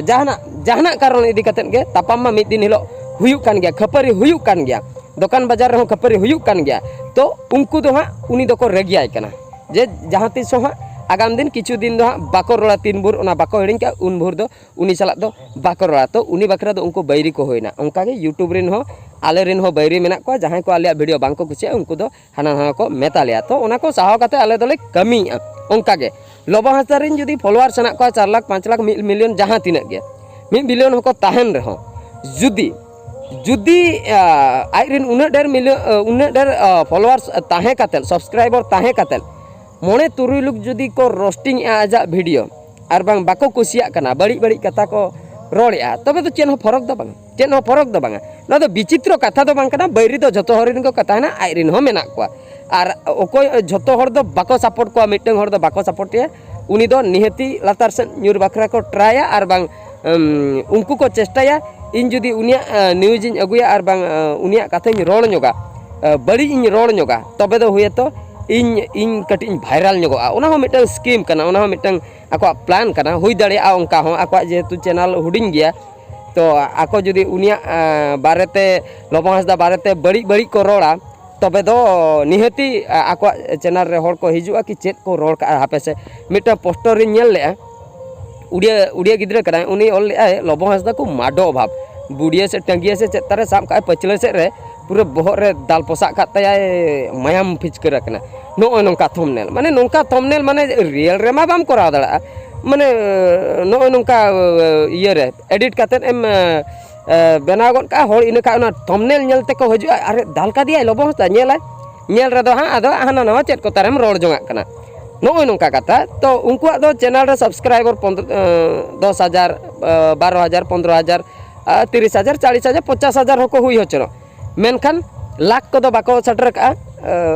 ᱡᱟᱦᱟᱱᱟᱜ ᱡᱟᱦᱟᱱᱟᱜ ᱠᱟᱨᱚᱱ ᱤᱫᱤ ᱠᱟᱛᱮᱫ ᱜᱮ ᱛᱟᱯᱟᱢ ᱢᱟ ᱢᱤᱫ ᱫᱤᱱ ᱦᱤᱞᱳᱜ ᱦᱩᱭᱩᱜ ᱠᱟᱱ ᱜᱮᱭᱟ, ᱠᱷᱟᱹᱯᱟᱹᱨᱤ ᱦᱩᱭᱩᱜ ᱠᱟᱱ ᱜᱮᱭᱟ, ᱫᱚᱠᱟᱱ ᱵᱟᱡᱟᱨ ᱨᱮᱦᱚᱸ ᱠᱷᱟᱹᱯᱟᱹᱨᱤ ᱦᱩᱭᱩᱜ ᱠᱟᱱ ᱜᱮᱭᱟ᱾ ᱛᱚ ᱩᱱᱠᱩ ᱫᱚ ᱦᱟᱸᱜ ᱩᱱᱤ ᱫᱚᱠᱚ ᱨᱟᱹᱜᱤᱭᱟᱭ ᱠᱟᱱᱟ ᱡᱮ ᱡᱟᱦᱟᱸ ᱛᱤᱥ ᱦᱚᱸ ᱦᱟᱸᱜ ᱟᱜᱟᱢ ᱫᱤᱱ ᱠᱤᱪᱷᱩ ᱫᱤᱱ ᱫᱚ ᱦᱟᱸᱜ ᱵᱟᱠᱚ ᱨᱚᱲᱟ, ᱛᱤᱱ ᱵᱷᱳᱨ ᱚᱱᱟ ᱵᱟᱠᱚ ᱦᱤᱲᱤᱧ ᱠᱟᱜᱼᱟ ᱩᱱ ᱵᱷᱳᱨ ᱫᱚ ᱩᱱᱤ ᱥᱟᱞᱟᱜ ᱫᱚ ᱵᱟᱠᱚ ᱨᱚᱲᱟ᱾ ᱛᱚ ᱩᱱᱤ ᱵᱟᱠᱷᱨᱟ ᱫᱚ ᱩᱱᱠᱩ ᱵᱟᱹᱭᱨᱤ ᱠᱚ ᱦᱩᱭᱱᱟ᱾ ᱚᱱᱠᱟᱜᱮ YouTube ᱨᱮᱱ ᱦᱚᱸ ᱟᱞᱮ ᱨᱮᱱ ᱦᱚᱸ ᱵᱟᱹᱭᱨᱤ ᱢᱮᱱᱟᱜ ᱠᱚᱣᱟ, ᱡᱟᱦᱟᱸᱭ ᱠᱚ ᱟᱞᱮᱭᱟᱜ ᱵᱷᱤᱰᱤᱭᱳ ᱵᱟᱝ ᱠᱚ ᱠᱩᱥᱤᱭᱟᱜᱼᱟ, ᱩᱱᱠᱩ ᱫᱚ ᱦᱟᱱᱟ ᱱᱟᱣᱟ ᱠᱚ ᱢᱮᱛᱟ ᱞᱮᱭᱟ᱾ ᱛᱚ ᱚᱱᱟ ᱠᱚ ᱥᱟᱦᱟᱣ ᱠᱟᱛᱮ ᱟᱞᱮ ᱫᱚᱞᱮ ᱠᱟᱹᱢᱤᱭᱮᱫᱼᱟ᱾ ᱚᱱᱠᱟᱜᱮ ᱞᱚᱵᱚ ᱦᱟᱸᱥᱫᱟ ᱨᱮᱱ ᱡᱩᱫᱤ ᱯᱷᱚᱞᱳᱣᱟᱨᱥ ᱦᱮᱱᱟᱜ ᱠᱚᱣᱟ ᱪᱟᱨ ᱞᱟᱠᱷ, ᱯᱟᱸᱪ ᱞᱟᱠᱷ, ᱢᱤᱫ ᱢᱤᱞᱤᱭᱚᱱ, ᱡᱟᱦᱟᱸ ᱛᱤᱱᱟᱹᱜ ᱜᱮ, ᱢᱤᱫ ᱵᱤᱞᱤᱭᱚᱱ ᱦᱚᱸᱠᱚ ᱛᱟᱦᱮᱱ ᱨᱮᱦᱚᱸ, ᱡᱩᱫᱤ ᱡᱩᱫᱤ ᱟᱡ ᱨᱮᱱ ᱩᱱᱟᱹᱜ ᱰᱷᱮᱨ ᱢᱤᱞᱤᱭᱚᱱ, ᱩᱱᱟᱹᱜ ᱰᱷᱮᱨ ᱯᱷᱚᱞᱳᱣᱟᱨᱥ ᱛᱟᱦᱮᱸ ᱠᱟᱛᱮᱫ, ᱥᱟᱵᱥᱠᱨᱟᱭᱵᱟᱨ ᱛᱟᱦᱮᱸ ᱠᱟᱛᱮᱫ, ᱢᱚᱬᱮ ᱛᱩᱨᱩᱭ ᱞᱳᱠ ᱡᱩᱫᱤ ᱠᱚ ᱨᱳᱥᱴᱤᱝ ᱮᱫᱼᱟ ᱟᱡᱟᱜ ᱵᱷᱤᱰᱤᱭᱳ, ᱟᱨ ᱵᱟᱝ ᱵᱟᱠᱚ ᱠᱩᱥᱤᱭᱟᱜ ᱠᱟᱱᱟ, ᱵᱟᱹᱲᱤᱡ ᱵᱟᱹᱲᱤᱡ ᱠᱟᱛᱷᱟ ᱠᱚ ᱨᱚᱲᱮᱫᱼᱟ, ᱛᱚᱵᱮ ᱫᱚ ᱪᱮᱫ ᱦᱚᱸ ᱯᱷᱚᱨᱚᱠ ᱫᱚ ᱵᱟᱝᱟ, ᱪᱮᱫ ᱦᱚᱸ ᱯᱷᱚᱨᱚᱠ ᱫᱚ ᱵᱟᱝᱟ᱾ ᱱᱚᱣᱟ ᱫᱚ ᱵᱤᱪᱤᱛᱨᱚ ᱠᱟᱛᱷᱟ ᱫᱚ ᱵᱟᱝ ᱠᱟᱱᱟ, ᱵᱟᱹᱭᱨᱤ ᱫᱚ ᱡᱷᱚᱛᱚ ᱦᱚᱲ ᱨᱮᱱ ᱠᱚ ᱛᱟᱦᱮᱱᱟ, ᱟᱡ ᱨᱮᱱ ᱦᱚᱸ ᱢᱮᱱᱟᱜ ᱠᱚᱣᱟ᱾ ᱟᱨ ᱚᱠᱚᱭ ᱡᱷᱚᱛᱚ ᱦᱚᱲ ᱫᱚ ᱵᱟᱠᱚ ᱥᱟᱯᱳᱨᱴ ᱠᱚᱣᱟ, ᱢᱤᱫᱴᱟᱝ ᱦᱚᱲ ᱫᱚ ᱵᱟᱠᱚ ᱥᱟᱯᱳᱨᱴ ᱮᱭᱟ, ᱩᱱᱤ ᱫᱚ ᱱᱤᱦᱟᱹᱛᱤ ᱞᱟᱛᱟᱨ ᱥᱮᱫ ᱧᱩᱨ ᱵᱟᱠᱷᱨᱟ ᱠᱚ ᱴᱨᱟᱭᱟ, ᱟᱨ ᱵᱟᱝ ᱩᱱᱠᱩ ᱠᱚ ᱪᱮᱥᱴᱟᱭᱟ ᱤᱧ ᱡᱩᱫᱤ ᱩᱱᱤᱭᱟᱜ ᱱᱤᱭᱩᱡᱽ ᱤᱧ ᱟᱹᱜᱩᱭᱟ ᱟᱨ ᱵᱟᱝ ᱩᱱᱤᱭᱟᱜ ᱠᱟᱛᱷᱟᱧ ᱨᱚᱲ ᱧᱚᱜᱟ, ᱵᱟᱹᱲᱤᱡ ᱤᱧ ᱨᱚᱲ ᱧᱚᱜᱟ, ᱛᱚᱵᱮ ᱫᱚ ᱦᱩᱭᱮᱛᱚ ᱤᱧ ᱤᱧ ᱠᱟᱹᱴᱤᱡ ᱤᱧ ᱵᱷᱟᱭᱨᱟᱞ ᱧᱚᱜᱚᱜᱼᱟ, ᱚᱱᱟ ᱦᱚᱸ ᱢᱤᱫᱴᱟᱝ ᱥᱠᱤᱢ ᱠᱟᱱᱟ, ᱚᱱᱟ ᱦᱚᱸ ᱢᱤᱫᱴᱟᱝ ᱟᱠᱚᱣᱟᱜ ᱯᱞᱟᱱ ᱠᱟᱱᱟ᱾ ᱦᱩᱭ ᱫᱟᱲᱮᱭᱟᱜᱼᱟ ᱚᱱᱠᱟ ᱦᱚᱸ, ᱟᱠᱚᱣᱟᱜ ᱡᱮᱦᱮᱛᱩ ᱪᱮᱱᱮᱞ ᱦᱩᱰᱤᱧ ᱜᱮᱭᱟ, ᱛᱚ ᱟᱠᱚ ᱡᱩᱫᱤ ᱩᱱᱤᱭᱟᱜ ᱵᱟᱨᱮᱛᱮ, ᱞᱚᱵᱚ ᱦᱟᱸᱥᱫᱟ ᱵᱟᱨᱮᱛᱮ ᱵᱟᱹᱲᱤᱡ ᱵᱟᱹᱲᱤᱡ ᱠᱚ ᱨᱚᱲᱟ, ᱛᱚᱵᱮ ᱫᱚ ᱱᱤᱦᱟᱹᱛᱤ ᱟᱠᱚᱣᱟᱜ ᱪᱮᱱᱮᱞ ᱨᱮ ᱦᱚᱲ ᱠᱚ ᱦᱤᱡᱩᱜᱼᱟ ᱠᱤ ᱪᱮᱫ ᱠᱚ ᱨᱚᱲ ᱠᱟᱜᱼᱟ᱾ ᱦᱟᱯᱮ ᱥᱮ, ᱢᱤᱫᱴᱟᱝ ᱯᱳᱥᱴᱟᱨ ᱨᱤᱧ ᱧᱮᱞ ᱞᱮᱜᱼᱟ, ᱩᱲᱤᱭᱟᱹ ᱩᱲᱤᱭᱟᱹ ᱜᱤᱫᱽᱨᱟᱹ ᱠᱟᱱᱟᱭ, ᱩᱱᱤ ᱚᱞ ᱞᱮᱜᱼᱟᱭ, ᱞᱚᱵᱚ ᱦᱟᱸᱥᱫᱟ ᱠᱚ ᱢᱟᱰᱚ ᱚᱵᱷᱟᱵ, ᱵᱩᱰᱤᱭᱟᱹ ᱥᱮ ᱴᱟᱺᱜᱤᱭᱟᱹ ᱥᱮ ᱪᱮᱫ ᱛᱟᱨᱮ ᱥᱟᱵ ᱠᱟᱜᱼᱟᱭ ᱯᱟᱹᱪᱷᱞᱟᱹ ᱥᱮᱫ ᱨᱮ, ᱯᱩᱨᱟᱹ ᱵᱚᱦᱚᱜ ᱨᱮ ᱫᱟᱞ ᱯᱚᱥᱟᱜ ᱠᱟᱜ ᱛᱟᱭᱟᱭ, ᱢᱟᱭᱟᱢ ᱯᱷᱤᱪᱠᱟᱹᱨ ᱟᱠᱟᱱᱟ᱾ ᱱᱚᱜᱼᱚᱭ ᱱᱚᱝᱠᱟ ᱛᱷᱚᱢᱱᱮᱞ, ᱢᱟᱱᱮ ᱱᱚᱝᱠᱟ ᱛᱷᱚᱢᱱᱮᱞ ᱢᱟᱱᱮ ᱨᱤᱭᱮᱞ ᱨᱮᱢᱟ ᱵᱟᱢ ᱠᱚᱨᱟᱣ ᱫᱟᱲᱮᱭᱟᱜᱼᱟ, ᱢᱟᱱᱮ ᱱᱚᱜᱼᱚᱭ ᱱᱚᱝᱠᱟ ᱤᱭᱟᱹ ᱨᱮ ᱮᱰᱤᱴ ᱠᱟᱛᱮᱫ ᱮᱢ ᱵᱮᱱᱟᱣ ᱜᱚᱫ ᱠᱟᱜᱼᱟ, ᱦᱚᱲ ᱤᱱᱟᱹ ᱠᱷᱟᱱ ᱚᱱᱟ ᱛᱷᱚᱢᱱᱮᱞ ᱧᱮᱞ ᱛᱮᱠᱚ ᱦᱤᱡᱩᱜᱼᱟ, ᱟᱨᱮ ᱫᱟᱞ ᱠᱟᱫᱮᱭᱟᱭ ᱞᱚᱵᱚ ᱦᱟᱸᱥᱫᱟ, ᱧᱮᱞᱟᱭ, ᱧᱮᱞ ᱨᱮᱫᱚ ᱦᱟᱸᱜ ᱟᱫᱚ ᱦᱟᱱᱟ ᱱᱟᱣᱟ ᱪᱮᱫ ᱠᱚ ᱛᱟᱨᱮᱢ ᱨᱚᱲ ᱡᱚᱝᱟᱜ ᱠᱟᱱᱟ᱾ ᱱᱚᱜᱼᱚᱭ ᱱᱚᱝᱠᱟ ᱠᱟᱛᱷᱟ᱾ ᱛᱚ ᱩᱱᱠᱩᱣᱟᱜ ᱫᱚ ᱪᱮᱱᱮᱞ ᱨᱮ ᱥᱟᱵᱥᱠᱨᱟᱭᱵᱟᱨ ᱯᱚᱱᱫᱽᱨᱚ ᱫᱚᱥ ᱦᱟᱡᱟᱨ, ᱵᱟᱨᱚ ᱦᱟᱡᱟᱨ, ᱯᱚᱱᱫᱽᱨᱚ ᱦᱟᱡᱟᱨ, ᱛᱤᱨᱤᱥ ᱦᱟᱡᱟᱨ, ᱪᱟᱞᱤᱥ ᱦᱟᱡᱟᱨ, ᱯᱚᱧᱪᱟᱥ ᱦᱟᱡᱟᱨ ᱦᱚᱸᱠᱚ ᱦᱩᱭ ᱦᱚᱪᱚᱱᱚᱜ, ᱢᱮᱱᱠᱷᱟᱱ ᱞᱟᱠᱷ ᱠᱚᱫᱚ ᱵᱟᱠᱚ ᱥᱮᱴᱮᱨ ᱠᱟᱜᱼᱟ᱾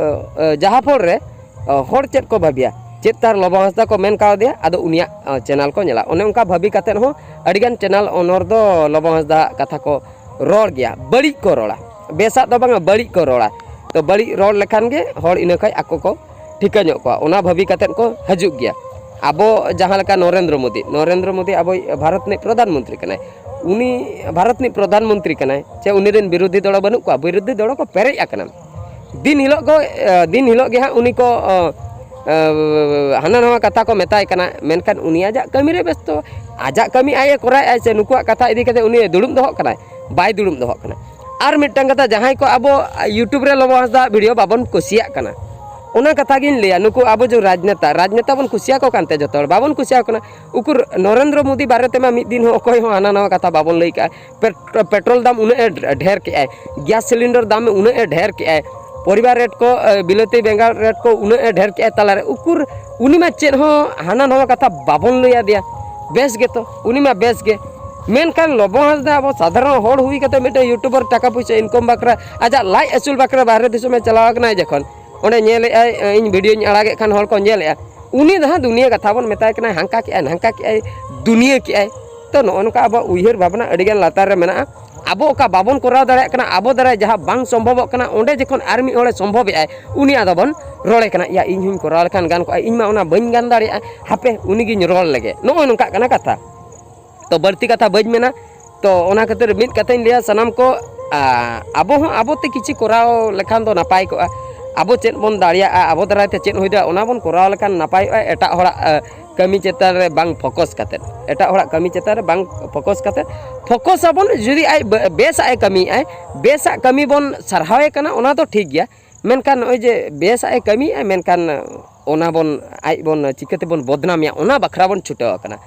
ᱡᱟᱦᱟᱸ ᱯᱷᱚᱞ ᱨᱮ ᱦᱚᱲ ᱪᱮᱫ ᱠᱚ ᱵᱷᱟᱹᱵᱤᱭᱟ, ᱪᱮᱫ ᱛᱟᱨ ᱞᱚᱵᱚ ᱦᱟᱸᱥᱫᱟ ᱠᱚ ᱢᱮᱱ ᱠᱟᱣᱫᱮᱭᱟ, ᱟᱫᱚ ᱩᱱᱤᱭᱟᱜ ᱪᱮᱱᱮᱞ ᱠᱚ ᱧᱮᱞᱟ᱾ ᱚᱱᱮ ᱚᱱᱠᱟ ᱵᱷᱟᱹᱵᱤ ᱠᱟᱛᱮᱫ ᱦᱚᱸ ᱟᱹᱰᱤᱜᱟᱱ ᱪᱮᱱᱮᱞ ᱚᱱᱚᱨ ᱫᱚ ᱞᱚᱵᱚ ᱦᱟᱸᱥᱫᱟ ᱠᱟᱛᱷᱟ ᱠᱚ ᱨᱚᱲ ᱜᱮᱭᱟ, ᱵᱟᱹᱲᱤᱡ ᱠᱚ ᱨᱚᱲᱟ, ᱵᱮᱥᱟᱜ ᱫᱚ ᱵᱟᱝᱟ, ᱵᱟᱹᱲᱤᱡ ᱠᱚ ᱨᱚᱲᱟ᱾ ᱛᱚ ᱵᱟᱹᱲᱤᱡ ᱨᱚᱲ ᱞᱮᱠᱷᱟᱱ ᱜᱮ ᱦᱚᱲ ᱤᱱᱟᱹ ᱠᱷᱚᱡ ᱟᱠᱚ ᱠᱚ ᱴᱷᱤᱠᱟᱹ ᱧᱚᱜ ᱠᱚᱣᱟ, ᱚᱱᱟ ᱵᱷᱟᱹᱵᱤ ᱠᱟᱛᱮᱫ ᱠᱚ ᱦᱤᱡᱩᱜ ᱜᱮᱭᱟ᱾ ᱟᱵᱚ ᱡᱟᱦᱟᱸ ᱞᱮᱠᱟ ᱱᱚᱨᱮᱱᱫᱨᱚ ᱢᱳᱫᱤ, ᱱᱚᱨᱮᱱᱫᱨᱚ ᱢᱳᱫᱤ ᱟᱵᱚᱭᱤᱡ ᱵᱷᱟᱨᱚᱛ ᱨᱤᱱᱤᱡ ᱯᱨᱚᱫᱷᱟᱱ ᱢᱚᱱᱛᱨᱤ ᱠᱟᱱᱟᱭ, ᱩᱱᱤ ᱵᱷᱟᱨᱚᱛ ᱨᱤᱱᱤᱡ ᱯᱨᱚᱫᱷᱟᱱ ᱢᱚᱱᱛᱨᱤ ᱠᱟᱱᱟᱭ, ᱪᱮ ᱩᱱᱤ ᱨᱮᱱ ᱵᱤᱨᱳᱫᱷᱤ ᱫᱚᱞ ᱵᱟᱹᱱᱩᱜ ᱠᱚᱣᱟ? ᱵᱤᱨᱳᱫᱷᱤ ᱫᱚᱞ ᱠᱚ ᱯᱮᱨᱮᱡ ᱟᱠᱟᱱᱟ᱾ ᱫᱤᱱ ᱦᱤᱞᱳᱜ ᱠᱚ, ᱫᱤᱱ ᱦᱤᱞᱳᱜ ᱜᱮ ᱦᱟᱸᱜ ᱩᱱᱤ ᱠᱚ ᱦᱟᱱᱟ ᱱᱟᱣᱟ ᱠᱟᱛᱷᱟ ᱠᱚ ᱢᱮᱛᱟᱭ ᱠᱟᱱᱟ, ᱢᱮᱱᱠᱷᱟᱱ ᱩᱱᱤ ᱟᱡᱟᱜ ᱠᱟᱹᱢᱤ ᱨᱮ ᱵᱮᱥᱛᱚ, ᱟᱡᱟᱜ ᱠᱟᱹᱢᱤ ᱟᱡ ᱮ ᱠᱚᱨᱟᱣᱮᱫᱼᱟᱭ ᱥᱮ ᱱᱩᱠᱩᱣᱟᱜ ᱠᱟᱛᱷᱟ ᱤᱫᱤ ᱠᱟᱛᱮ ᱩᱱᱤ ᱫᱩᱲᱩᱵ ᱫᱚᱦᱚᱜ ᱠᱟᱱᱟᱭ? ᱵᱟᱭ ᱫᱩᱲᱩᱵ ᱫᱚᱦᱚᱜ ᱠᱟᱱᱟ᱾ ᱟᱨ ᱢᱤᱫᱴᱟᱝ ᱠᱟᱛᱷᱟ, ᱡᱟᱦᱟᱸᱭ ᱠᱚ ᱟᱵᱚ YouTube ᱨᱮ ᱞᱚᱵᱚ ᱦᱟᱸᱥᱫᱟ ᱵᱷᱤᱰᱤᱭᱳ ᱵᱟᱵᱚᱱ ᱠᱩᱥᱤᱭᱟᱜ ᱠᱟᱱᱟ, ᱚᱱᱟ ᱠᱟᱛᱷᱟ ᱜᱤᱧ ᱞᱟᱹᱭᱟ, ᱱᱩᱠᱩ ᱟᱵᱚ ᱡᱮ ᱨᱟᱡᱽᱱᱮᱛᱟ, ᱨᱟᱡᱽᱱᱮᱛᱟ ᱵᱚᱱ ᱠᱩᱥᱤᱭᱟᱠᱚ ᱠᱟᱱᱛᱮ ᱡᱚᱛᱚ ᱦᱚᱲ ᱵᱟᱵᱚᱱ ᱠᱩᱥᱤᱭᱟᱠᱚ ᱠᱟᱱᱟ᱾ ᱩᱠᱩᱨ ᱱᱚᱨᱮᱱᱫᱨᱚ ᱢᱳᱫᱤ ᱵᱟᱨᱮ ᱛᱮᱢᱟ ᱢᱤᱫ ᱫᱤᱱ ᱦᱚᱸ ᱚᱠᱚᱭ ᱦᱚᱸ ᱦᱟᱱᱟ ᱱᱟᱣᱟ ᱠᱟᱛᱷᱟ ᱵᱟᱵᱚᱱ ᱞᱟᱹᱭ ᱠᱟᱜᱼᱟ᱾ ᱯᱮᱴᱨᱳᱞ ᱫᱟᱢ ᱩᱱᱟᱹᱜ ᱮ ᱰᱷᱮᱨ ᱠᱮᱜᱼᱟᱭ, ᱜᱮᱥ ᱥᱤᱞᱤᱱᱰᱟᱨ ᱫᱟᱢ ᱩᱱᱟᱹᱜ ᱮ ᱰᱷᱮᱨ ᱠᱮᱜᱼᱟᱭ, ᱯᱚᱨᱤᱵᱟᱨ ᱨᱮᱴ ᱠᱚ, ᱵᱤᱞᱟᱹᱛᱤ ᱵᱮᱸᱜᱟᱲ ᱨᱮᱴ ᱠᱚ ᱩᱱᱟᱹᱜ ᱮ ᱰᱷᱮᱨ ᱠᱮᱜᱼᱟᱭ ᱛᱟᱞᱟᱨᱮ, ᱩᱠᱩᱨ ᱩᱱᱤ ᱢᱟ ᱪᱮᱫ ᱦᱚᱸ ᱦᱟᱱᱟ ᱱᱟᱣᱟ ᱠᱟᱛᱷᱟ ᱵᱟᱵᱚᱱ ᱞᱟᱹᱭ ᱟᱫᱮᱭᱟ, ᱵᱮᱥ ᱜᱮᱛᱚ, ᱩᱱᱤ ᱢᱟ ᱵᱮᱥ ᱜᱮ᱾ ᱢᱮᱱᱠᱷᱟᱱ ᱞᱚᱵᱚ ᱦᱟᱸᱥᱫᱟ ᱟᱵᱚ ᱥᱟᱫᱷᱟᱨᱚᱱ ᱦᱚᱲ ᱦᱩᱭ ᱠᱟᱛᱮ ᱢᱤᱫᱴᱮᱱ YouTuber ᱴᱟᱠᱟ ᱯᱩᱭᱥᱟᱹ ᱤᱱᱠᱟᱢ ᱵᱟᱠᱷᱨᱟ, ᱟᱡᱟᱜ ᱞᱟᱡ ᱟᱹᱥᱩᱞ ᱵᱟᱠᱷᱨᱟ ᱵᱟᱦᱨᱮ ᱫᱤᱥᱚᱢᱮ ᱪᱟᱞᱟᱣ ᱟᱠᱟᱱᱟᱭ ᱡᱚᱠᱷᱚᱱ, ᱚᱸᱰᱮ ᱧᱮᱞᱮᱫᱼᱟᱭ, ᱤᱧ ᱵᱷᱤᱰᱤᱭᱳᱧ ᱟᱲᱟᱜᱮᱫ ᱠᱷᱟᱱ ᱦᱚᱲ ᱠᱚ ᱧᱮᱞᱮᱫᱼᱟ, ᱩᱱᱤ ᱫᱚ ᱦᱟᱸᱜ ᱫᱩᱱᱤᱭᱟᱹ ᱠᱟᱛᱷᱟ ᱵᱚᱱ ᱢᱮᱛᱟᱭ ᱠᱟᱱᱟ, ᱦᱟᱱᱠᱟ ᱠᱮᱜᱼᱟᱭ, ᱱᱟᱝᱠᱟ ᱠᱮᱜᱼᱟᱭ, ᱫᱩᱱᱤᱭᱟᱹ ᱠᱮᱜᱼᱟᱭ᱾ ᱛᱚ ᱱᱚᱜᱼᱚ ᱱᱚᱝᱠᱟ ᱟᱵᱚᱣᱟᱜ ᱩᱭᱦᱟᱹᱨ ᱵᱷᱟᱵᱽᱱᱟ ᱟᱹᱰᱤᱜᱟᱱ ᱞᱟᱛᱟᱨ ᱨᱮ ᱢᱮᱱᱟᱜᱼᱟ᱾ ᱟᱵᱚ ᱚᱠᱟ ᱵᱟᱵᱚᱱ ᱠᱚᱨᱟᱣ ᱫᱟᱲᱮᱭᱟᱜ ᱠᱟᱱᱟ, ᱟᱵᱚ ᱫᱟᱨᱟᱭ ᱡᱟᱦᱟᱸ ᱵᱟᱝ ᱥᱚᱢᱵᱷᱚᱵᱚᱜ ᱠᱟᱱᱟ, ᱚᱸᱰᱮ ᱡᱚᱠᱷᱚᱱ ᱟᱨ ᱢᱤᱫ ᱦᱚᱲᱮ ᱥᱚᱢᱵᱷᱚᱵᱮᱜᱼᱟᱭ, ᱩᱱᱤ ᱟᱫᱚ ᱵᱚᱱ ᱨᱚᱲᱮ ᱠᱟᱱᱟ, ᱭᱟ, ᱤᱧ ᱦᱚᱧ ᱠᱚᱨᱟᱣ ᱞᱮᱠᱷᱟᱱ ᱜᱟᱱ ᱠᱚᱜᱼᱟ, ᱤᱧ ᱢᱟ ᱚᱱᱟ ᱵᱟᱹᱧ ᱜᱟᱱ ᱫᱟᱲᱮᱭᱟᱜᱼᱟ, ᱦᱟᱯᱮ ᱩᱱᱤᱜᱤᱧ ᱨᱚᱲ ᱞᱮᱜᱮ, ᱱᱚᱜᱼᱚᱭ ᱱᱚᱝᱠᱟᱜ ᱠᱟᱱᱟ ᱠᱟᱛᱷᱟ᱾ ᱛᱚ ᱵᱟᱹᱲᱛᱤ ᱠᱟᱛᱷᱟ ᱵᱟᱹᱧ ᱢᱮᱱᱟ᱾ ᱛᱚ ᱚᱱᱟ ᱠᱷᱟᱹᱛᱤᱨ ᱢᱤᱫ ᱠᱟᱛᱷᱟᱧ ᱞᱟᱹᱭᱟ ᱥᱟᱱᱟᱢ ᱠᱚ, ᱟ, ᱟᱵᱚ ᱦᱚᱸ ᱟᱵᱚ ᱛᱮ ᱠᱤᱪᱷᱩ ᱠᱚᱨᱟᱣ ᱞᱮᱠᱷᱟᱱ ᱫᱚ ᱱᱟᱯᱟᱭ ᱠᱚᱜᱼᱟ᱾ ᱟᱵᱚ ᱪᱮᱫ ᱵᱚᱱ ᱫᱟᱲᱮᱭᱟᱜᱼᱟ, ᱟᱵᱚ ᱫᱟᱨᱟᱭ ᱛᱮ ᱪᱮᱫ ᱦᱩᱭ ᱫᱟᱲᱮᱭᱟᱜᱼᱟ, ᱚᱱᱟ ᱵᱚᱱ ᱠᱚᱨᱟᱣ ᱞᱮᱠᱷᱟᱱ ᱱᱟᱯᱟᱭᱚᱜᱼᱟ᱾ ᱮᱴᱟᱜ ᱦᱚᱲᱟᱜ, ᱟ, ᱠᱟᱹᱢᱤ ᱪᱮᱛᱟᱱ ᱨᱮ ᱵᱟᱝ ᱯᱷᱳᱠᱟᱥ ᱠᱟᱛᱮᱫ, ᱮᱴᱟᱜ ᱦᱚᱲᱟᱜ ᱠᱟᱹᱢᱤ ᱪᱮᱛᱟᱱ ᱨᱮ ᱵᱟᱝ ᱯᱷᱳᱠᱟᱥ ᱠᱟᱛᱮᱫ, ᱯᱷᱳᱠᱟᱥ ᱟᱵᱚᱱ ᱡᱩᱫᱤ ᱟᱡ ᱵᱮ-, ᱵᱮᱥᱟᱜ ᱮ ᱠᱟᱹᱢᱤᱭᱮᱫᱼᱟᱭ, ᱵᱮᱥᱟᱜ ᱠᱟᱹᱢᱤ ᱵᱚᱱ ᱥᱟᱨᱦᱟᱣᱮ ᱠᱟᱱᱟ, ᱚᱱᱟ ᱫᱚ ᱴᱷᱤᱠ ᱜᱮᱭᱟ᱾ ᱢᱮᱱᱠᱷᱟᱱ ᱱᱚᱜᱼᱚᱭ ᱡᱮ ᱵᱮᱥᱟᱜ ᱮ ᱠᱟᱹᱢᱤᱭᱮᱫᱼᱟ, ᱢᱮᱱᱠᱷᱟᱱ ᱚᱱᱟ ᱵᱚᱱ, ᱟᱡ ᱵᱚᱱ ᱪᱤᱠᱟᱹ ᱛᱮᱵᱚᱱ ᱵᱚᱫᱱᱟᱢᱮᱭᱟ, ᱚᱱᱟ ᱵᱟᱠᱷᱨᱟ ᱵᱚᱱ ᱪᱷᱩᱴᱟᱹᱣ ᱟᱠᱟᱱᱟ᱾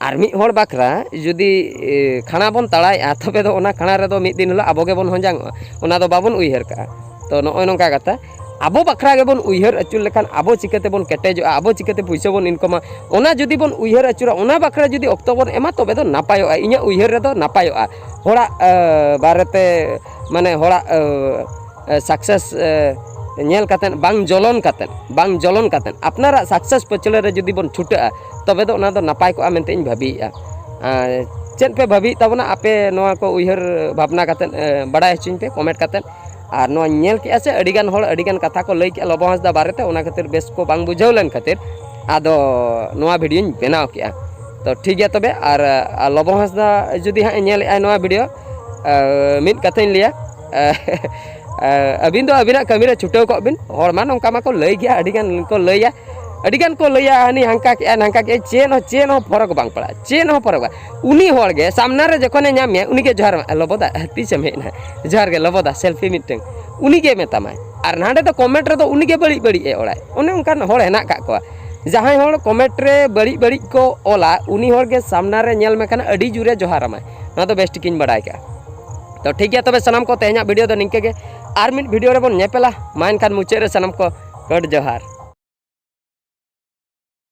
ᱟᱨ ᱢᱤᱫ ᱦᱚᱲ ᱵᱟᱠᱷᱨᱟ ᱡᱩᱫᱤ, ᱮ, ᱠᱷᱟᱬᱟ ᱵᱚᱱ ᱛᱟᱲᱟᱭᱮᱫᱼᱟ, ᱛᱚᱵᱮ ᱫᱚ ᱚᱱᱟ ᱠᱷᱟᱬᱟ ᱨᱮᱫᱚ ᱢᱤᱫ ᱫᱤᱱ ᱦᱤᱞᱳᱜ ᱟᱵᱚ ᱜᱮᱵᱚᱱ ᱦᱚᱸᱡᱟᱝᱚᱜᱼᱟ᱾ ᱚᱱᱟ ᱫᱚ ᱵᱟᱵᱚᱱ ᱩᱭᱦᱟᱹᱨ ᱠᱟᱜᱼᱟ᱾ ᱛᱚ ᱱᱚᱜᱼᱚᱭ ᱱᱚᱝᱠᱟ ᱠᱟᱛᱷᱟ, ᱟᱵᱚ ᱵᱟᱠᱷᱨᱟ ᱜᱮᱵᱚᱱ ᱩᱭᱦᱟᱹᱨ ᱟᱹᱪᱩᱨ ᱞᱮᱠᱷᱟᱱ ᱟᱵᱚ ᱪᱤᱠᱟᱹ ᱛᱮᱵᱚᱱ ᱠᱮᱴᱮᱡᱚᱜᱼᱟ, ᱟᱵᱚ ᱪᱤᱠᱟᱹ ᱛᱮ ᱯᱩᱭᱥᱟᱹ ᱵᱚᱱ ᱤᱱᱠᱟᱢᱟ, ᱚᱱᱟ ᱡᱩᱫᱤ ᱵᱚᱱ ᱩᱭᱦᱟᱹᱨ ᱟᱹᱪᱩᱨᱟ, ᱚᱱᱟ ᱵᱟᱠᱷᱨᱟ ᱡᱩᱫᱤ ᱚᱠᱛᱚ ᱵᱚᱱ ᱮᱢᱟ, ᱛᱚᱵᱮ ᱫᱚ ᱱᱟᱯᱟᱭᱚᱜᱼᱟ᱾ ᱤᱧᱟᱹᱜ ᱩᱭᱦᱟᱹᱨ ᱨᱮᱫᱚ ᱱᱟᱯᱟᱭᱚᱜᱼᱟ᱾ ᱦᱚᱲᱟᱜ, ᱮ, ᱵᱟᱨᱮᱛᱮ, ᱢᱟᱱᱮ ᱦᱚᱲᱟᱜ, ᱮ, ᱮ, ᱥᱟᱠᱥᱮᱥ, ᱮ, ᱧᱮᱞ ᱠᱟᱛᱮᱫ, ᱵᱟᱝ ᱡᱚᱞᱚᱱ ᱠᱟᱛᱮᱫ, ᱵᱟᱝ ᱡᱚᱞᱚᱱ ᱠᱟᱛᱮᱫ ᱟᱯᱱᱟᱨᱟᱜ ᱥᱟᱠᱥᱮᱥ ᱯᱟᱹᱪᱷᱞᱟᱹ ᱨᱮ ᱡᱩᱫᱤ ᱵᱚᱱ ᱪᱷᱩᱴᱟᱹᱜᱼᱟ, ᱛᱚᱵᱮ ᱫᱚ ᱚᱱᱟ ᱫᱚ ᱱᱟᱯᱟᱭ ᱠᱚᱜᱼᱟ ᱢᱮᱱᱛᱮ ᱤᱧ ᱵᱷᱟᱹᱵᱤᱭᱮᱫᱼᱟ᱾ ᱟᱨ ᱪᱮᱫ ᱯᱮ ᱵᱷᱟᱹᱵᱤᱭᱮᱫ ᱛᱟᱵᱚᱱᱟ ᱟᱯᱮ, ᱱᱚᱣᱟ ᱠᱚ ᱩᱭᱦᱟᱹᱨ ᱵᱷᱟᱵᱽᱱᱟ ᱠᱟᱛᱮᱫ, ᱮ, ᱵᱟᱲᱟᱭ ᱦᱚᱪᱚᱧ ᱯᱮ ᱠᱚᱢᱮᱱᱴ ᱠᱟᱛᱮᱫ᱾ ᱟᱨ ᱱᱚᱣᱟ ᱧᱮᱞ ᱠᱮᱜᱼᱟ ᱥᱮ, ᱟᱹᱰᱤᱜᱟᱱ ᱦᱚᱲ ᱟᱹᱰᱤᱜᱟᱱ ᱠᱟᱛᱷᱟ ᱠᱚ ᱞᱟᱹᱭ ᱠᱮᱜᱼᱟ ᱞᱚᱵᱚ ᱦᱟᱸᱥᱫᱟ ᱵᱟᱨᱮᱛᱮ, ᱚᱱᱟ ᱠᱷᱟᱹᱛᱤᱨ ᱵᱮᱥ ᱠᱚ ᱵᱟᱝ ᱵᱩᱡᱷᱟᱹᱣ ᱞᱮᱱ ᱠᱷᱟᱹᱛᱤᱨ ᱟᱫᱚ ᱱᱚᱣᱟ ᱵᱷᱤᱰᱤᱭᱳᱧ ᱵᱮᱱᱟᱣ ᱠᱮᱜᱼᱟ᱾ ᱛᱚ ᱴᱷᱤᱠ ᱜᱮᱭᱟ ᱛᱚᱵᱮ, ᱟᱨ, ᱟᱨ ᱞᱚᱵᱚ ᱦᱟᱸᱥᱫᱟ ᱡᱩᱫᱤ ᱦᱟᱸᱜ ᱮ ᱧᱮᱞᱮᱜᱼᱟᱭ ᱱᱚᱣᱟ ᱵᱷᱤᱰᱤᱭᱳ, ᱮ, ᱢᱤᱫ ᱠᱟᱛᱷᱟᱧ ᱞᱟᱹᱭᱟ, ᱮ, ᱮ, ᱟᱹᱵᱤᱱ ᱫᱚ ᱟᱹᱵᱤᱱᱟᱜ ᱠᱟᱹᱢᱤ ᱨᱮ ᱪᱷᱩᱴᱟᱹᱣ ᱠᱚᱜ ᱵᱤᱱ᱾ ᱦᱚᱲ ᱢᱟ ᱱᱚᱝᱠᱟ ᱢᱟᱠᱚ ᱞᱟᱹᱭ ᱜᱮᱭᱟ, ᱟᱹᱰᱤᱜᱟᱱ ᱠᱚ ᱞᱟᱹᱭᱟ, ᱟᱹᱰᱤᱜᱟᱱ ᱠᱚ ᱞᱟᱹᱭᱟ, ᱦᱟᱹᱱᱤ ᱦᱟᱱᱠᱟ ᱠᱮᱜᱼᱟᱭ, ᱱᱟᱝᱠᱟ ᱠᱮᱜᱼᱟᱭ, ᱪᱮᱫ ᱦᱚᱸ, ᱪᱮᱫ ᱦᱚᱸ ᱯᱷᱚᱨᱚᱠ ᱵᱟᱝ ᱯᱟᱲᱟᱜᱼᱟ, ᱪᱮᱫ ᱦᱚᱸ ᱯᱷᱚᱨᱚᱠ ᱵᱟᱝ᱾ ᱩᱱᱤ ᱦᱚᱲ ᱜᱮ ᱥᱟᱢᱱᱟ ᱨᱮ ᱡᱚᱠᱷᱚᱱᱮ ᱧᱟᱢ ᱢᱮᱭᱟ, ᱩᱱᱤ ᱜᱮ ᱡᱚᱦᱟᱨ ᱢᱮ, "ᱞᱚᱵᱚᱫᱟ, ᱛᱤᱥᱮᱢ ᱦᱮᱡ ᱮᱱᱟ? ᱡᱚᱦᱟᱨ ᱜᱮ ᱞᱚᱵᱚᱫᱟ, ᱥᱮᱞᱯᱷᱤ ᱢᱤᱫᱴᱟᱝ", ᱩᱱᱤ ᱜᱮ ᱢᱮᱛᱟᱢᱟᱭ᱾ ᱟᱨ ᱱᱟᱸᱰᱮ ᱫᱚ ᱠᱚᱢᱮᱱᱴ ᱨᱮᱫᱚ ᱩᱱᱤ ᱜᱮ ᱵᱟᱹᱲᱤᱡ ᱵᱟᱹᱲᱤᱡ ᱮ ᱚᱞᱟᱭ᱾ ᱚᱱᱮ ᱚᱱᱠᱟᱱ ᱦᱚᱲ ᱦᱮᱱᱟᱜ ᱠᱟᱜ ᱠᱚᱣᱟ, ᱡᱟᱦᱟᱸᱭ ᱦᱚᱲ ᱠᱚᱢᱮᱱᱴ ᱨᱮ ᱵᱟᱹᱲᱤᱡ ᱵᱟᱹᱲᱤᱡ ᱠᱚ ᱚᱞᱟ, ᱩᱱᱤ ᱦᱚᱲ ᱜᱮ ᱥᱟᱢᱱᱟ ᱨᱮ ᱧᱮᱞ ᱢᱮ ᱠᱷᱟᱱ ᱟᱹᱰᱤ ᱡᱳᱨᱮ ᱡᱚᱦᱟᱨ ᱟᱢᱟᱭ᱾ ᱱᱚᱣᱟ ᱫᱚ ᱵᱮᱥ ᱴᱷᱤᱠᱤᱧ ᱵᱟᱲᱟᱭ ᱠᱟᱜᱼᱟ᱾ ᱛᱚ ᱴᱷᱤᱠ ᱜᱮᱭᱟ ᱛᱚᱵᱮ ᱥᱟᱱᱟᱢ ᱠᱚ, ᱛᱮᱦᱮᱧᱟᱜ ᱵᱷᱤᱰᱤᱭᱳ ᱫᱚ ᱱᱤᱝᱠᱟᱹ ᱜᱮ᱾ ᱟᱨ ᱢᱤᱫ ᱵᱷᱤᱰᱤᱭᱳ ᱨᱮᱵᱚᱱ ᱧᱮᱯᱮᱞᱟ᱾ ᱢᱟ ᱮᱱᱠᱷᱟᱱ ᱢᱩᱪᱟᱹᱫ ᱨᱮ ᱥᱟᱱᱟᱢ ᱠᱚ ᱜᱚᱰ ᱡᱚᱦᱟᱨ᱾